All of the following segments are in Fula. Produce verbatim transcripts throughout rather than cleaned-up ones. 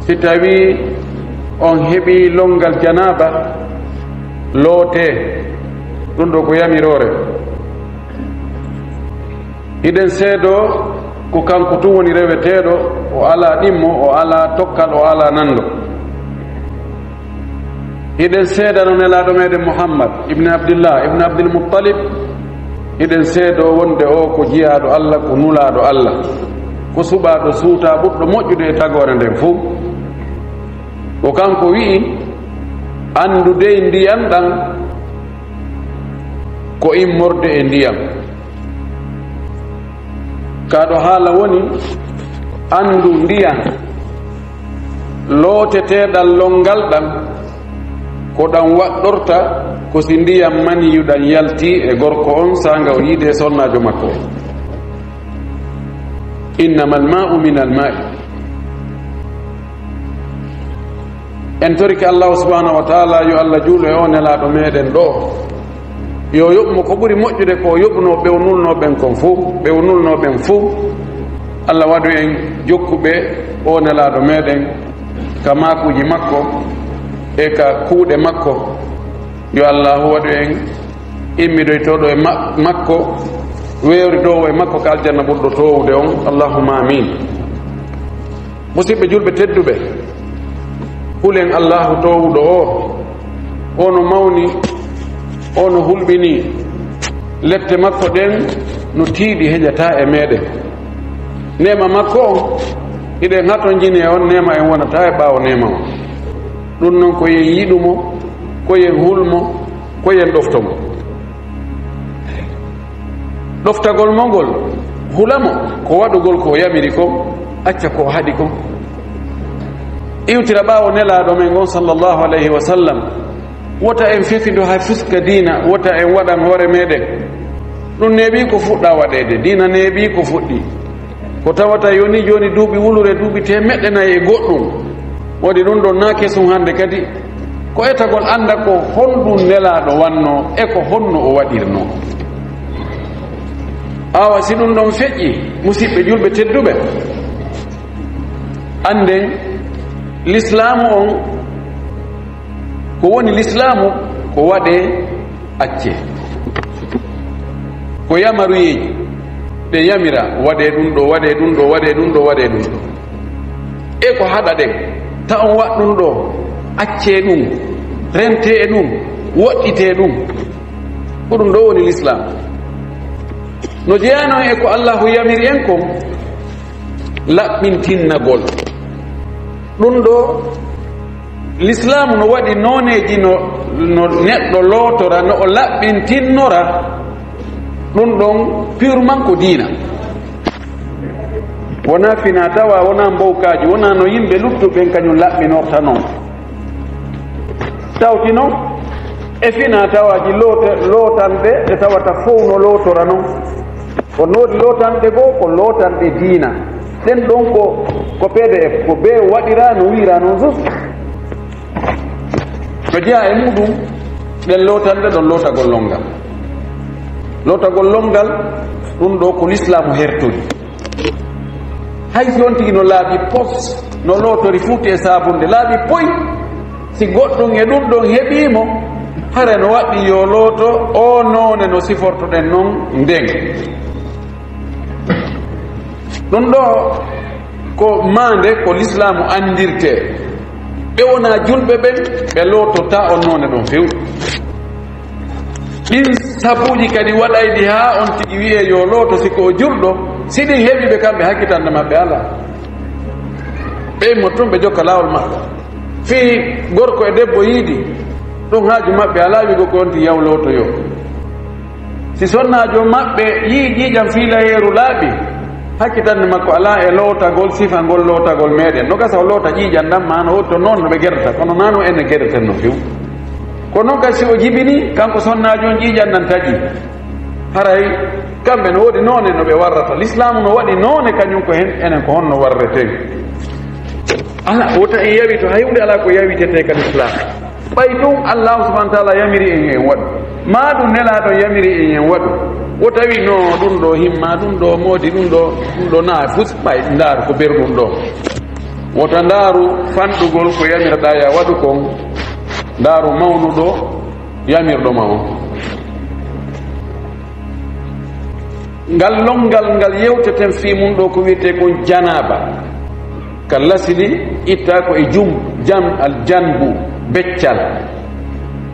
Si tawii on heɓii lonngal janaaba, lootee. Ɗum ɗo ko yamiroore. Hiɗen seedoo ko kanko tun woni reweteeɗo, o alaa ɗimmo, o alaa tokkal, o alaa nanndo. Hiɗen seedano Nelaaɗo meɗen Muhammad ibn Abdillah ibn Abdil Muttalib, hiɗen seedoo wonde o ko jiyaaɗo Allah, ko nulaaɗo Allah, ko suɓaaɗo suutaa ɓurɗo moƴƴude e tagoore nden fow. Ko kanko wi'i, "Anndu dey ndiyan ɗan ko immorde e ndiyan." Ka ɗo haala woni, anndu ndiyan looteteeɗan lonngal ɗan, ko ɗan waɗɗorta ko si ndiyan maniyu ɗan yalti e gorko on saanga o yiide e sonnaajo makko on. Innamal ma'u minal ma'i. En torike Allahu subhanahu wa ta'ala, yo Allah juulu e o Nelaaɗo meɗen ɗo. Yo yoɓ mo ko ɓuri moƴƴude ko o yoɓnoo ɓe o nulnoo ɓen kon fow, ɓe o nulnoo ɓen fow. Allah waɗu en jokkuɓe o Nelaaɗo meɗen ka maakuuji makko e ka kuuɗe makko. Yo Allahu waɗu en immidoytooɗo e ma-, makko, weeridoowo e makko ka aljanna ɓurɗo toowude on. Allahumma amin. Musidɓe julɓe tedduɓe, hulen Allahu toowuɗo o, o no mawni, o no hulɓini, lette makko ɗen no tiiɗi, heƴataa e meɗen. Neema makko on, hiɗen hatonjini e on neema, en wonataa e ɓaawo neema on. Ɗum non ko yen yiɗu mo, ko yen hul mo, ko yen ɗofto mo. Ɗoftagol mo ngol, hula mo ko waɗugol ko o yamiri kon, acca ko o haɗi kon. Iwtira ɓaawo Nelaaɗo men on, sallallahu alayhi wa sallam, wota en fefindo hay fuska diina, wota en waɗan hoore meɗen. Ɗum neeɓii ko fuɗɗaa waɗeede, diina neeɓii ko fuɗɗii. Ko tawata yoni jooni duuɓi wulure, duuɓi teemeɗɗe nayi e goɗɗum. Waɗi ɗum ɗon naa kesum hannde kadi. Ko etagol annda ko honɗum Nelaaɗo wannoo e ko honno o waɗirnoo. Awa, si ɗum ɗon feƴƴi, musidɓe julɓe tedduɓe, annden lislaamu on, ko woni lislaamu, ko waɗee, accee. Ko yamaruyeeji ɗe yamira, waɗee ɗum ɗo, waɗee ɗum ɗo, waɗee ɗum ɗo, waɗee ɗum ɗo. E ko haɗa ɗen, ta on waɗ ɗum ɗo, accee ɗum, rentee e ɗum, woɗɗitee ɗum. Ko ɗum ɗo woni lislaam. No jeyanoo e ko Allahu yamiri en kon, laɓɓintinnagol. Ɗum ɗo, lislaamu no waɗi nooneeji no, no neɗɗo lootora, no o laɓɓintinnora. Ɗum ɗon purement ko diina. Wonaa fina tawa, wonaa mbowkaaji, wonaa no yimɓe luttuɓe ɓen kañum laɓɓinorta non. Tawti non, e fina tawaaji loote-, lootanɗe ɗe tawata fow no lootora non. Ko noodi lootanɗe goo, ko lootanɗe diina. Ɗen ɗon ko, ko P D F, ko bee waɗiraa no wi'iraa non sus. No jeyaa e muɗum, ɗen lootanɗe ɗon lootagol lonngal. Lootagol lonngal, ɗum ɗo ko lislaamu hertori. Hay si on tigi no laaɓi pos, no lootori fuuti e saabunde, laaɓi poy, si goɗɗum e ɗum ɗon heɓii mo, hara no waɗɗi yo looto o noone no sifortoɗen non nden. Ɗum ɗo ko maande ko lislaamu anndirtee. Ɓe wonaa julɓe ɓen, ɓe loototaa on noone ɗon few. Ɗin sabuuji kadi waɗayɗi haa on tigi wi'ee yo looto si ko o julɗo, si ɗin heɓii ɓe kamɓe hakkitannde maɓɓe alaa. Ɓe immoto tun ɓe jokka laawol maɓɓe. Fii gorko e debbo yiidi, ɗum haaju maɓɓe alaa wi'go ko on tigi yaw lootoyoo. Si sonnaajo maɓɓe yi'i ƴiiƴam fiilayeeru laaɓi, hakkitannde makko alaa e lootagol, sifangol lootagol meɗen. No gasa o loota ƴiiƴam ɗam, maa no woni to non no ɓe gerdata, kono naa no enen gerdeten no few. Ko non kadi si o jibini, kanko sonnaajo on ƴiiƴam ɗam taƴi. Haray kamɓe no woodi noone no ɓe warrata. Lislaamu no waɗi noone kañum ko hen, enen ko honno warreten. Alaa, wota en yawi to hay huunde alaa ko yawitetee ka lislaam. Ɓay ɗum Allaahu subhaanahu wa taala yamiri en en waɗu, maa ɗum Nelaaɗo yamiri en en waɗu, o tawi no ɗum ɗo himma, ɗum ɗo moodi, ɗum ɗo, ɗum ɗo naa fus, ɓay ndaar ko ber ɗum ɗo. Wota ndaaru fanɗugol ko yamiraɗaa ya waɗu kon, ndaaru mawnuɗo yamirɗo ma on. Ngal lonngal ngal yewteten fii mun ɗoo ko wi'etee kon janaaba. Ka lasili itta ko e jum, jan, al janbu, beccal.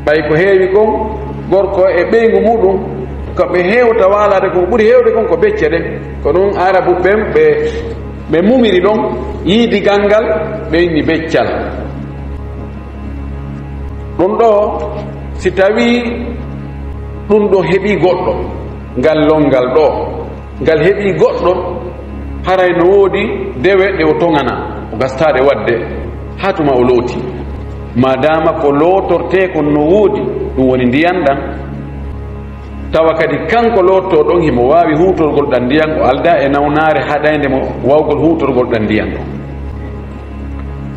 Ɓay ko heewi kon, gorko e ɓeyngu muɗum, ko ɓe heewta waalaade kon, ɓuri heewde kon ko becce ɗen. Ko ɗum Arabu ɓen ɓe, ɓe mumiri ɗon, yiidigal ngal, ɓe inni beccal. Ɗum ɗoo, si tawii ɗum ɗoo heɓii goɗɗo, ngal lonngal ɗoo, ngal heɓii goɗɗo, haray no woodi dewe ɗe o toŋanaa, o gastaade waɗde, haa tuma o looti. Maadaama ko lootortee kon no woodi, ɗum woni ndiyan ɗan, tawa kadi kanko loottoo ɗon himo waawi huutorgol ɗan ndiyan, o aldaa e nawnaare haɗaynde mo waawgol huutorgol ɗan ndiyan ɗon.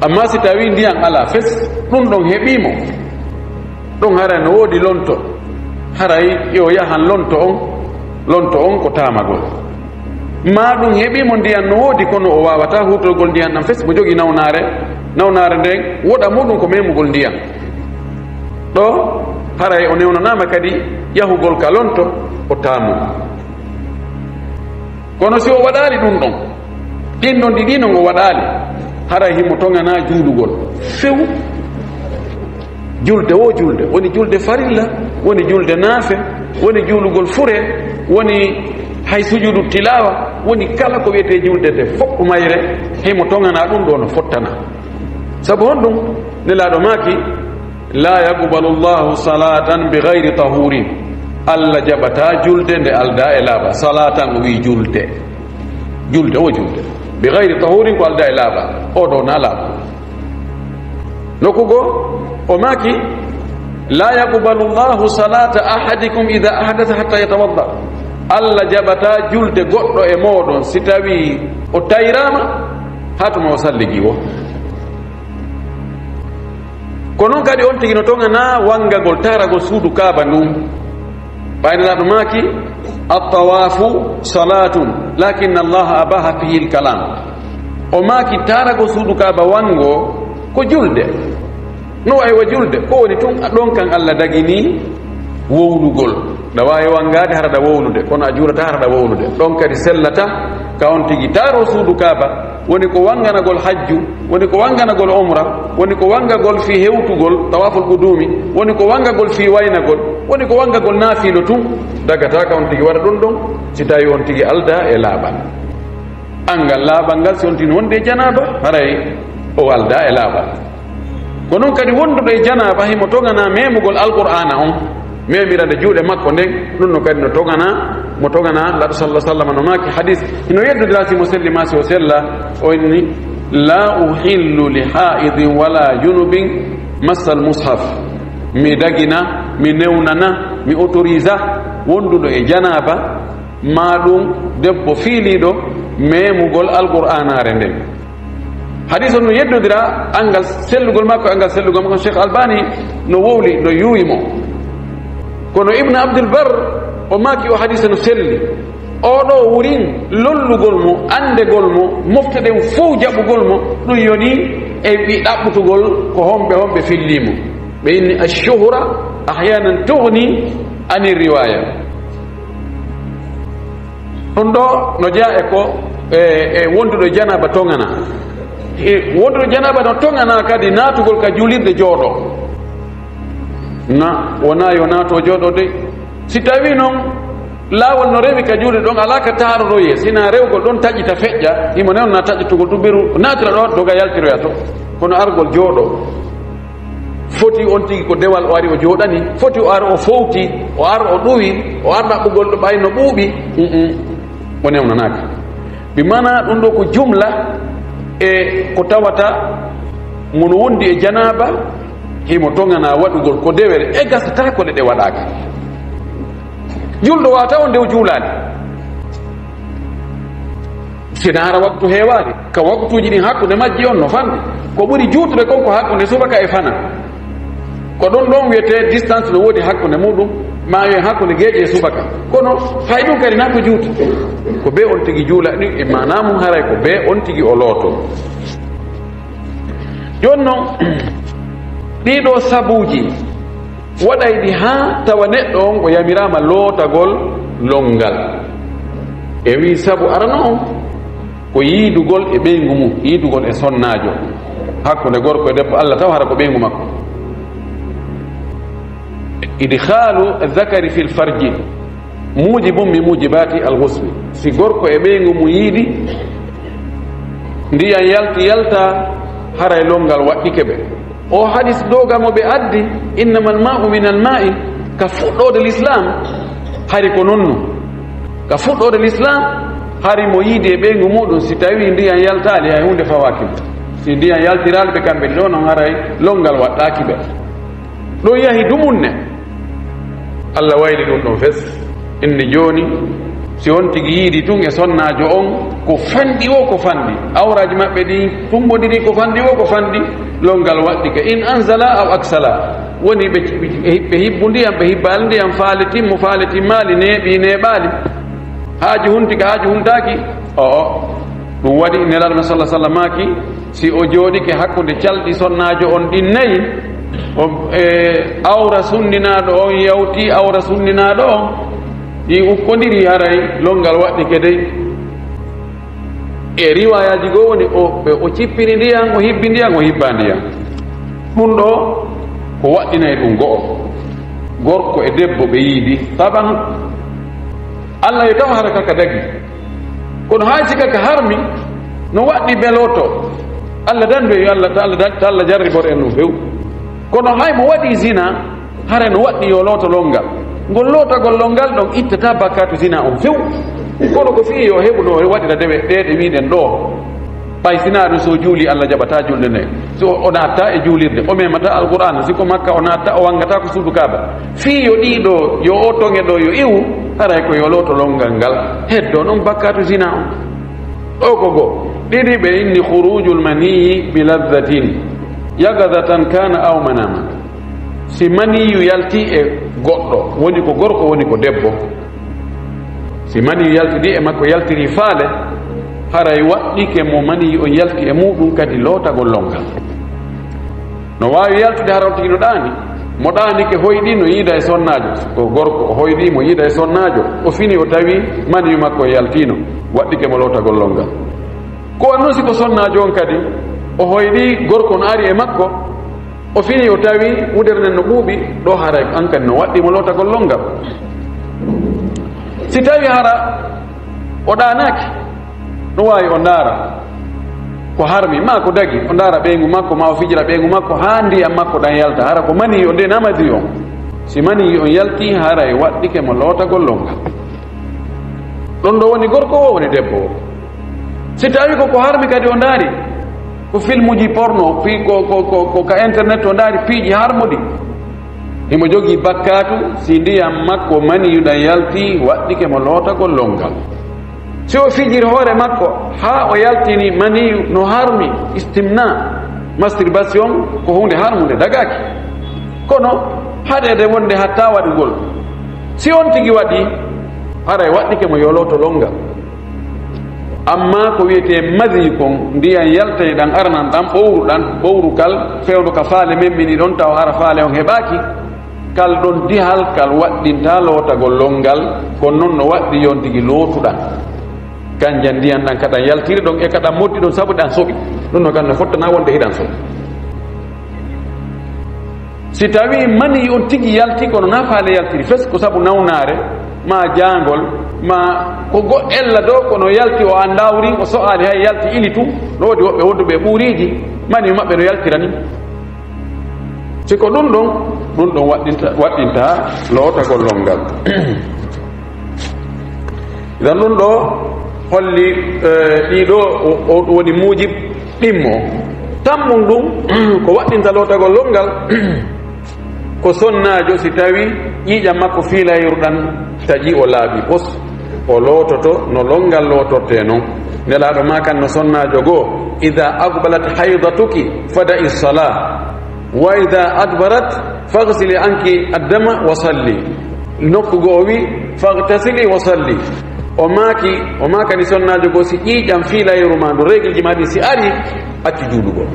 Amma si tawii ndiyan alaa fes, ɗum ɗon heɓii mo, ɗon haray no woodi lonto, haray yo yahan lonto on, lonto on ko taamagol. Maa ɗum heɓii mo ndiyan no woodi, kono o waawataa huutorgol ndiyan ɗan fes, mo jogii nawnaare, nawnaare nden woɗa muɗum ko memugol ndiyan. Ɗoo, haray o newnanaama kadi yahugol ka lonto, o taamu. Kono si o waɗaali ɗum ɗon, ɗin ɗon ɗiɗi no ngo waɗaali, haray himo toŋanaa juulugol few. Julde wo julde, woni julde farilla, woni julde naafe, woni juulugol fure, woni hay sujudu tilaawa, woni kala ko wi'etee julde nde fof mayre, himo toŋanaa ɗum ɗoo no fottana. Sabu honɗum? Nelaaɗo maaki, "La yaqbalu Allahu salatan bi ghayri tahurin." Allah jaɓataa julde nde aldaa e laaɓal. Salatan, o wi'i julde. Julde wo julde. Bi ghayri tahurin, ko aldaa e laaɓal. O ɗoo na laaɓal. Nokku goo, o maaki, "La yaqbalu Allahu salata ahadikum idha ahdatha hatta yatawadda." Allah jaɓataa julde goɗɗo e mooɗon si tawii o tayraama, haa tuma o salligi wo. Ko non kadi on tigi no toŋanaa wangagol, taaragol suudu Kaaba ndun. Ɓay Nelaaɗo maaki, "At-tawaafu salaatun, lakinna Allaha abaha fihi al-kalaam." O maaki, taaragol suudu Kaaba wango ko julde. No wa'i wa julde, ko woni tun ɗon kan Allah dagini wowlugol. Ɗa waawi wangaade hara ɗa wowlude, kono a juulataa hara ɗa wowlude. Ɗon kadi sellata ka on tigi taaro suudu Kaaba, woni ko wanganagol hajju, woni ko wanganagol umra, woni ko wangagol fii hewtugol tawaaful quduumi, woni ko wangagol fii waynagol, woni ko wangagol naafiilo tun. Dagataa ka on tigi waɗa ɗum ɗon, si tawi on tigi aldaa e laaɓal. Angal laaɓal ngal, si on tigi wonde e janaaba, haray o aldaa e laaɓal. Ko non kadi wonduɗo e janaaba, himo toŋanaa memugol Alqur'aana on, memirande juuɗe makko nden, ɗum no kadi no toŋanaa, mo toŋanaa, Nelaaɗo sallallahu alaihi wasallam no maaki hadis, hino yeddodira si mo selli maa si o sella, o inni, "La uhillu li haidin wala junubin massal mushaf." Mi dagina, mi newnana, mi autorisa wonduɗo e janaaba, maa ɗum debbo fiiliiɗo memugol Alqur'aanaare nden. Hadis on no yeddodira angal sellugol makko, angal sellugol makko. Cheikh Albani no wowli, no yuwi mo. Kono Ibn Abdul Bar, o maaki o hadis no selli. O ɗo wurin lollugol mo, andegol mo, mofte ɗen fow jaɓugol mo, ɗum yoni e ɓi ɗaɓɓutugol ko homɓe homɓe fillii mo. Ɓe inni ash-shuhra ahyanan tughni anir riwaya. Ɗum ɗo no jeyaa e ko, e, e wonduɗo e janaaba toŋana. E wonduɗo janaaba no toŋana kadi naatugol ka juulirde jooɗo. Na, wonaa yo naato jooɗo de. Si tawi noon laawol no rewi ka juulirde ɗon, alaa ka taaroroyee, sina rewgol ɗon taƴita feƴƴa, himo newna taƴitugol ɗum ɓeru, naatira ɗo, doga yaltiroya to. Kono argol jooɗo. Foti on tigi ko dewal o ari o jooɗani, foti o ari o fowti, o ari o ɗuwi, o ari ɗaɓɓugol ɗo ɓay no ɓuuɓi. Mm-mm. O newnanaaka. Bi maana ɗum ɗo ko jumla e ko tawata mo no wondi e janaaba, himo toŋana waɗugol ko dewere e gasata ko ɗe ɗe waɗaaka. Julɗo waata on nde o juulaani. Sina hara waktu heewaani, ka waktuuji ɗin hakkunde majji on no fanɗi. Ko ɓuri juutude kon ko hakkunde subaka e fana. Ko ɗon ɗon wiyetee distance no woodi hakkunde muɗum, maa yo hakkunde geeƴe e subaka. Kono hay ɗum kadi na ko juuti. Ko bee on tigi juula ɗin e maanaa mum haray ko bee on tigi o looto. Jooni noon, ɗiɗo sabuuji waɗay ɗi haa tawa neɗɗo on o yamiraama lootagol lonngal. E wii sabu arano on ko yiidugol e ɓeyngu mum, yiidugol e sonnaajo, hakkunde gorko e debbo, Allah taw hara ko ɓeyngu makko. Idkhaalu zakari fil farji muujibun min muujibaati al ghusli. Si gorko e ɓeyngu mum yiidi, ndiyan yalti yalta, haray lonngal waɗɗike ɓe. O hadis doga mo ɓe addi, innamal ma'u minal ma'i, ka fuɗɗoode l'islam, hari ko nonnu. Ka fuɗɗoode l'islam, hari mo yiidi e ɓeyngu muɗum, si tawi ndiyan yaltaali, hay huunde fawaaki mo. Si ndiyan yaltiraali ɓe kamɓe ɗiɗo, non haray lonngal waɗɗaaki ɓe. Ɗum yahi dumunne. Allah wayli ɗum ɗon fes. Inni jooni, si on tigi yiidi tun e sonnaajo on, ko fanɗi wo ko fanɗi, awraaji maɓɓe ɗin tumbondiri, ko fanɗi wo ko fanɗi, lonngal waɗɗike. In anzala aw aksala, woni ɓe, ɓe, ɓe hibbu ndiyan, ɓe hibbaali ndiyan, faale timmu, faale timmaali, neeɓi, neeɓaali, haaju hunti ka haaju huntaaki. O'o. Ɗum waɗi Nelaaɗo men sallallahu alaihi wasallam maaki, si o jooɗike hakkunde calɗi sonnaajo on ɗin nayi, o, e, awra sunninaaɗo on yawti, awra sunninaaɗo on, ɗi ukkondiri, haray lonngal waɗɗike dey. E riwaayaaji goo woni o, o cippiri ndiyan, o hibbi ndiyan, o hibba ndiyan. Ɗum ɗo ko waɗɗinay ɗum go'o. Gorko e debbo ɓe yiidi, taban Allah yo taw hara kaka dagi. Kono hay si kaka harmi, no waɗɗi ɓe looto. Allah dandu e yo Allah, ta Allah, ta Allah jarribor en ɗum few. Kono hay mo waɗi zina, hare no waɗɗi yo looto lonngal. Ngol lootagol lonngal ɗon ittata bakkaatu zina on few. Kono ko fii yo heɓu no waɗira dewe ɗe ɗe wiɗen ɗo. Ɓay sinaa ɗum, so o juuli, Allah jaɓataa julde nde. So o naattaa e juulirde, o memataa Alqur'aana. Si ko Makka o naattaa, o wanngataa ko suudu Kaaba. Fii yo ɗiɗo, yo o toŋe ɗo, yo iwu, haray ko yo looto lonngal ngal. Heddo non bakkaatu zina on. Ɗo ko go. Ɗiɗi ɓe inni khurujul maniyyi bi ladhatin, yaqazatan kana aw manama. Si maniyu yalti e goɗɗo, woni ko gorko, woni ko debbo, si maniyu yaltidi e makko, yaltiri faale, haray waɗɗike mo maniyu on yalti e muɗum kadi lootagol lonngal. No waawi yaltude hara o tigi no ɗaani, mo ɗaanike hoyɗi no yiida e sonnaajo, ko gorko o hoyɗi mo yiida e sonnaajo, o fini o tawi maniyu makko yaltino, waɗɗike mo lootagol lonngal. Ko waɗi non si ko sonnaajo on kadi, o hoyɗi gorko on ari e makko, o fini o tawi wudere nden no ɓuuɓi, ɗo haray an kadi no waɗɗi mo lootagol lonngal. Si tawi hara o ɗaanaaki, no waawi o ndaara ko harmi, maa ko dagi, o ndaara ɓeyngu makko, maa o fijira ɓeyngu makko, haa ndiyan makko ɗan yalta, hara ko maniyu on nde na madiyu on. Si maniyu on yalti, haray waɗɗike mo lootagol lonngal. Ɗon ɗo woni gorko, o woni debbo o. Si tawi ko ko harmi kadi o ndaari, ko filmuji porno, fi ko, ko, ko, ko ka internet o ndaari piiji harmuɗi, himo jogii bakkaatu si ndiyan makko maniyu ɗan yalti, waɗɗike mo lootagol lonngal. Si o fijiri hoore makko haa o yaltini maniyu no harmi, istimna, masturbation, ko huunde harmunde dagaaki. Kono haɗeede wonde hatta waɗugol, si on tigi waɗi, haray waɗɗike mo yo looto lonngal. Amma ko wiyetee madiyu kon, ndiyan yaltay ɗan, aranan ɗan, ɓowru ɗan, ɓowru kal fewndo ka faale memmini ɗon, tawa hara faale on heɓaaki, kal ɗon dihal kal waɗɗinta lootagol lonngal, kono non no waɗɗi yo on tigi lootu ɗan. Kanjan ndiyan ɗan kaɗan yaltiri ɗon e kaɗan motti ɗon sabu ɗan soɓi. Ɗum no kan no fottana wonde hiɗan soɓi. Si tawi mani on tigi yalti kono na faale yaltiri fes, ko sabu nawnaare, ma jaangol, ma ko go ella do, kono yalti o andawri, o so'ali hay yalti ili tun, no woodi woɓɓe wonduɓe ɓuuriiji, mani maɓɓe no yaltira ni. Si ko ɗum ɗon, ɗum ɗon waɗɗinta, waɗɗinta lootagol lonngal. Idan ɗum ɗo holli, eh, ɗiɗo o, o woni muujib ɗimmo. Tammun ɗum ko waɗɗinta lootagol lonngal, ko sonnaajo si tawi ƴiiƴam makko fiilayru ɗan taƴi o laaɓi pos, o loototo no lonngal lootortee non. Nelaaɗo maakan no sonnaajo goo, "Idaa aqbalat haydatuki fada'i salaa, wa idaa adbarat faghsili anki addama wa salli." Nokku goo o wi, "Faghtasili wa salli." O maaki, o maakani sonnaajo goo, "Si ƴiiƴam fiilayru maa ndu, reegilji maa ɗin si ari, accu juulugol."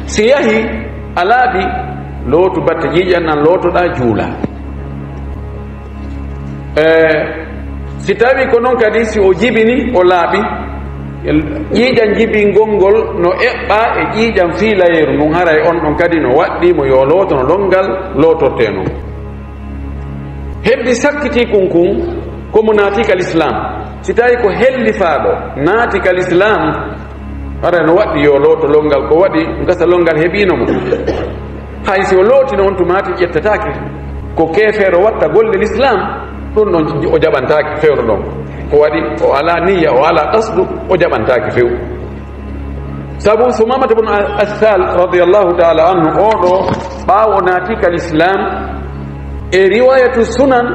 Si yahi a laaɓi, lootu batte ƴiiƴan ɗan, lootoɗaa, juula. E, si tawi ko non kadi, si o jibini, o laaɓi, ƴiiƴan jibingol ngol no eɓɓaa e ƴiiƴan fiilayeeru ndun, haray on ɗon kadi no waɗɗii mo yo looto no lonngal lootortee non. Heddi sakkitii kun kun, ko mo naati ka lislaam. Si tawi ko hellifaaɗo naati ka lislaam, haray no waɗɗii yo looto lonngal, ko waɗi gasa lonngal heɓiino mo. Hay si o lootino on tumaati, ƴettataake ko keefeero watta golle lislaam, ɗun ɗon o jaɓantaake fewndo ɗon. Ko waɗi o alaa niyya, o alaa qasdu, o jaɓantaake few. Sabu Sumamata bun Asal radiyallahu ta'ala anhu, oo ɗoo, ɓaawo o naati ka lislaam, e riwaayatu sunan,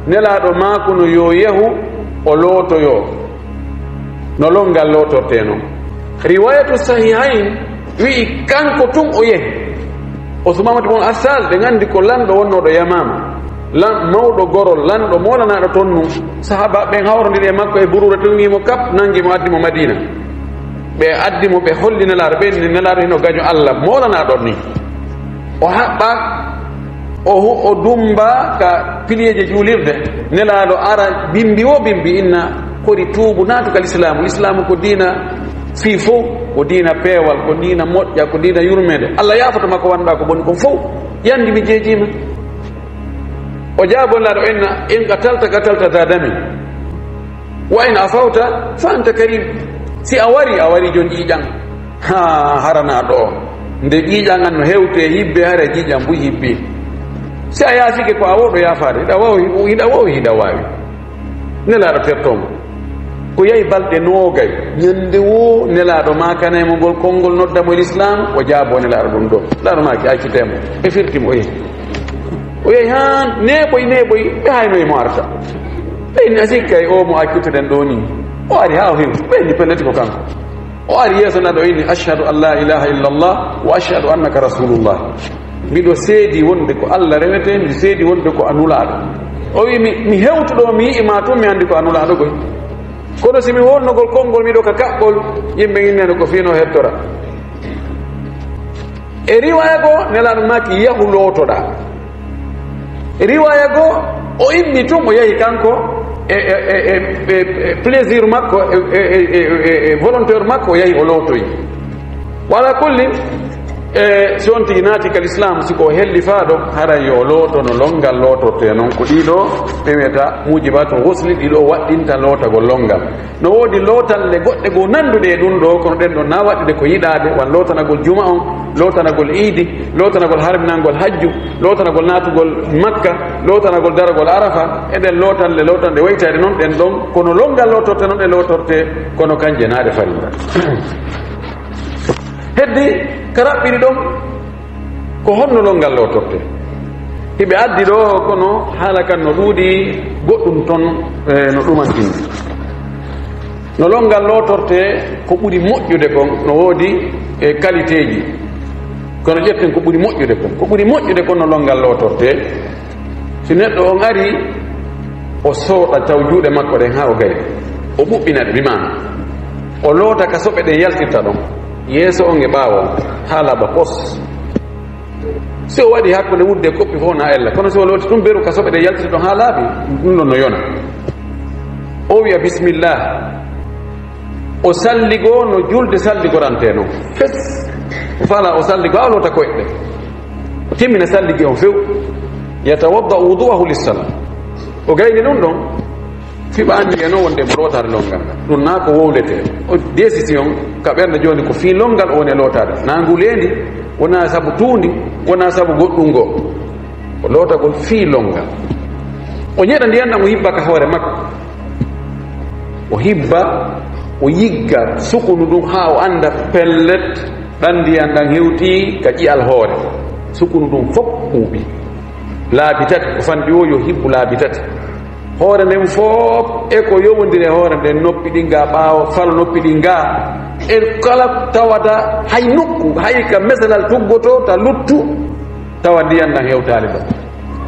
Nelaaɗo maako no yo yahu o lootoyoo no lonngal lootortee non. Riwaayatu Sahihayn wi'i kanko tun o yahi. O Sumamata bun Asal, ɓen anndi ko lanɗo wonnooɗo Yamaama, lan-, mawɗo goro, lanɗo moolanaaɗo ton nun. Sahaaba ɓen hawrondiri e makko e buruure tun, wi'i mo kap, nangi mo, addi mo Madiina. Ɓe addi mo, ɓe holli Nelaaɗo, ɓe inni Nelaaɗo hino gaño Alla moolanaaɗo ni. O haɓɓa, o hu-, o dummba ka piliyeeje juulirde. Nelaaɗo ara bimbi woo bimbi, inna kori tuubu, naatu ka lislaamu. Lislaamu ko diina fii fow, ko diina peewal, ko diina moƴƴa, ko diina yurmeende. Alla yaafoto ma ko wanɗaa ko boni kon fow. Yandi mi jeejiima. O jaabo Nelaaɗo, inna in qatalta qatalta dha damin. Wa in afawta fa anta karim. Si a wari, a wari jon ƴiiƴan. Haa, haranaa ɗoo. Nde ƴiiƴan an no hewtee hibbe, hara ƴiiƴan buy hibbi. Si a yaafike ko a wooɗo yaafaade, hiɗa waawi, hiɗa waawi, hiɗa waawi. Nelaaɗo tertoo mo. Ko yahi balɗe noogay. Ñande woo Nelaaɗo maakanay mo ngol konngol, nodda mo e lislaam, o jaaboo Nelaaɗo ɗun ɗoo. Nelaaɗo maaki, accitee mo. Ɓe firti mo, o yahi. O yahi haa neeɓoy, neeɓoy, ɓe haynoyi mo arta. Ɓe inni, a sikkay oo mo accituɗen ɗoo nii? O ari haa o hewi. Ɓe inni, pellet ko kanko. O ari yeeso Nelaaɗo, inni, ashhadu an la ilaha illallah wa ashhadu annaka rasulullah. Miɗo seedi wonde ko Alla rewetee, miɗo seedi wonde ko a Nulaaɗo. O wi'i, mi, mi hewtu ɗoo, mi yi'i ma tun, mi anndi ko a Nulaaɗo koy. Kono si mi wonnogol konngol, miɗo ka kaɓɓol, yimɓe innene ko fii no hettora. E riwaaya goo, Nelaaɗo maaki, yahu lootoɗaa. E riwaaya goo, o inni tun, o yahi kanko e, e, e, e, e, e plaisir makko, e, e, e, e, e volontaire makko, o yahi o lootoyi. Wa ala kulli, e, si on tigi naati ka lislaam, si ko hellifaaɗo, haray yo o looto no lonngal lootortee non. Ko ɗii ɗoo ɓe wi'ata muujibaatu ghusli, ɗii ɗoo waɗɗinta lootagol lonngal. No woodi lootalle goɗɗe goo nannduɗe e ɗun ɗoo, kono ɗen ɗon na waɗɗude ko yiɗaade, wan lootanagol juma on, lootanagol iidi, lootanagol harminangol hajju, lootanagol naatugol Makka, lootanagol daragol Arafa, e ɗen lootalle, lootanɗe waytayɗe non, ɗen ɗon, kono lonngal lootortee non, ɗe lootortee, kono kanje na ɗe farilla. Heddi ka raɓɓiɗi ɗon, ko honno lonngal lootortee? Hiɓe addi ɗoo, kono haala kan no ɗuuɗi, goɗɗun ton, e, no ɗumantini. No lonngal lootortee, ko ɓuri moƴƴude kon, no woodi e qualitéeji. Kono ƴetten ko ɓuri moƴƴude kon. Ko ɓuri moƴƴude kon no lonngal lootortee, si neɗɗo on ari, o sooɗa taw juuɗe makko ɗen haa o gayni. O ɓuɓɓina ɗe, bi maana o loota ka soɓe ɗen yaltirta ɗon, yeeso on e ɓaawo on, haa laaɓa pos. Si o waɗi hakkunde wudde e koppi fof na ella, kono si o looti tun beru ka soɓe ɗen yaltirta ɗon haa laaɓi, ɗun ɗon no yona. O wi'a bismillah. O salligoo no julde salligorantee non. Fes. O fala o salligoo, o loota koyɗe ɗen. O timmina salligi on few. Yatawadda wudu'ahu lissala. O gayni ɗun ɗon. Fii ɓe anndi e non wonde mo lootaade lonngal ngal. Ɗun na ko wowletee. O décision ka ɓernde jooni ko fii lonngal o woni e lootaade. Na ngu leendi, wonaa sabu tuundi, wonaa sabu goɗɗun goo. O lootagol fii lonngal. O ñeɗa ndiyan ɗan, o hibba ka hoore makko. O hibba, o yigga sukunu ndun haa o annda pellet, ɗan ndiyan ɗan hewtii ka ƴi'al hoore. Sukunu ndun fow ɓuuɓi. Laabi tati, o fanɗi o yo hibbu laabi tati. Hoore nden fow e ko yowondiri e hoore nden, noppi ɗin gaa ɓaawo, falo noppi ɗin gaa. E kala tawata hay nokku, hay ka meselal tuggotoo ta luttu, tawa ndiyan ɗan hewtaali ɗon.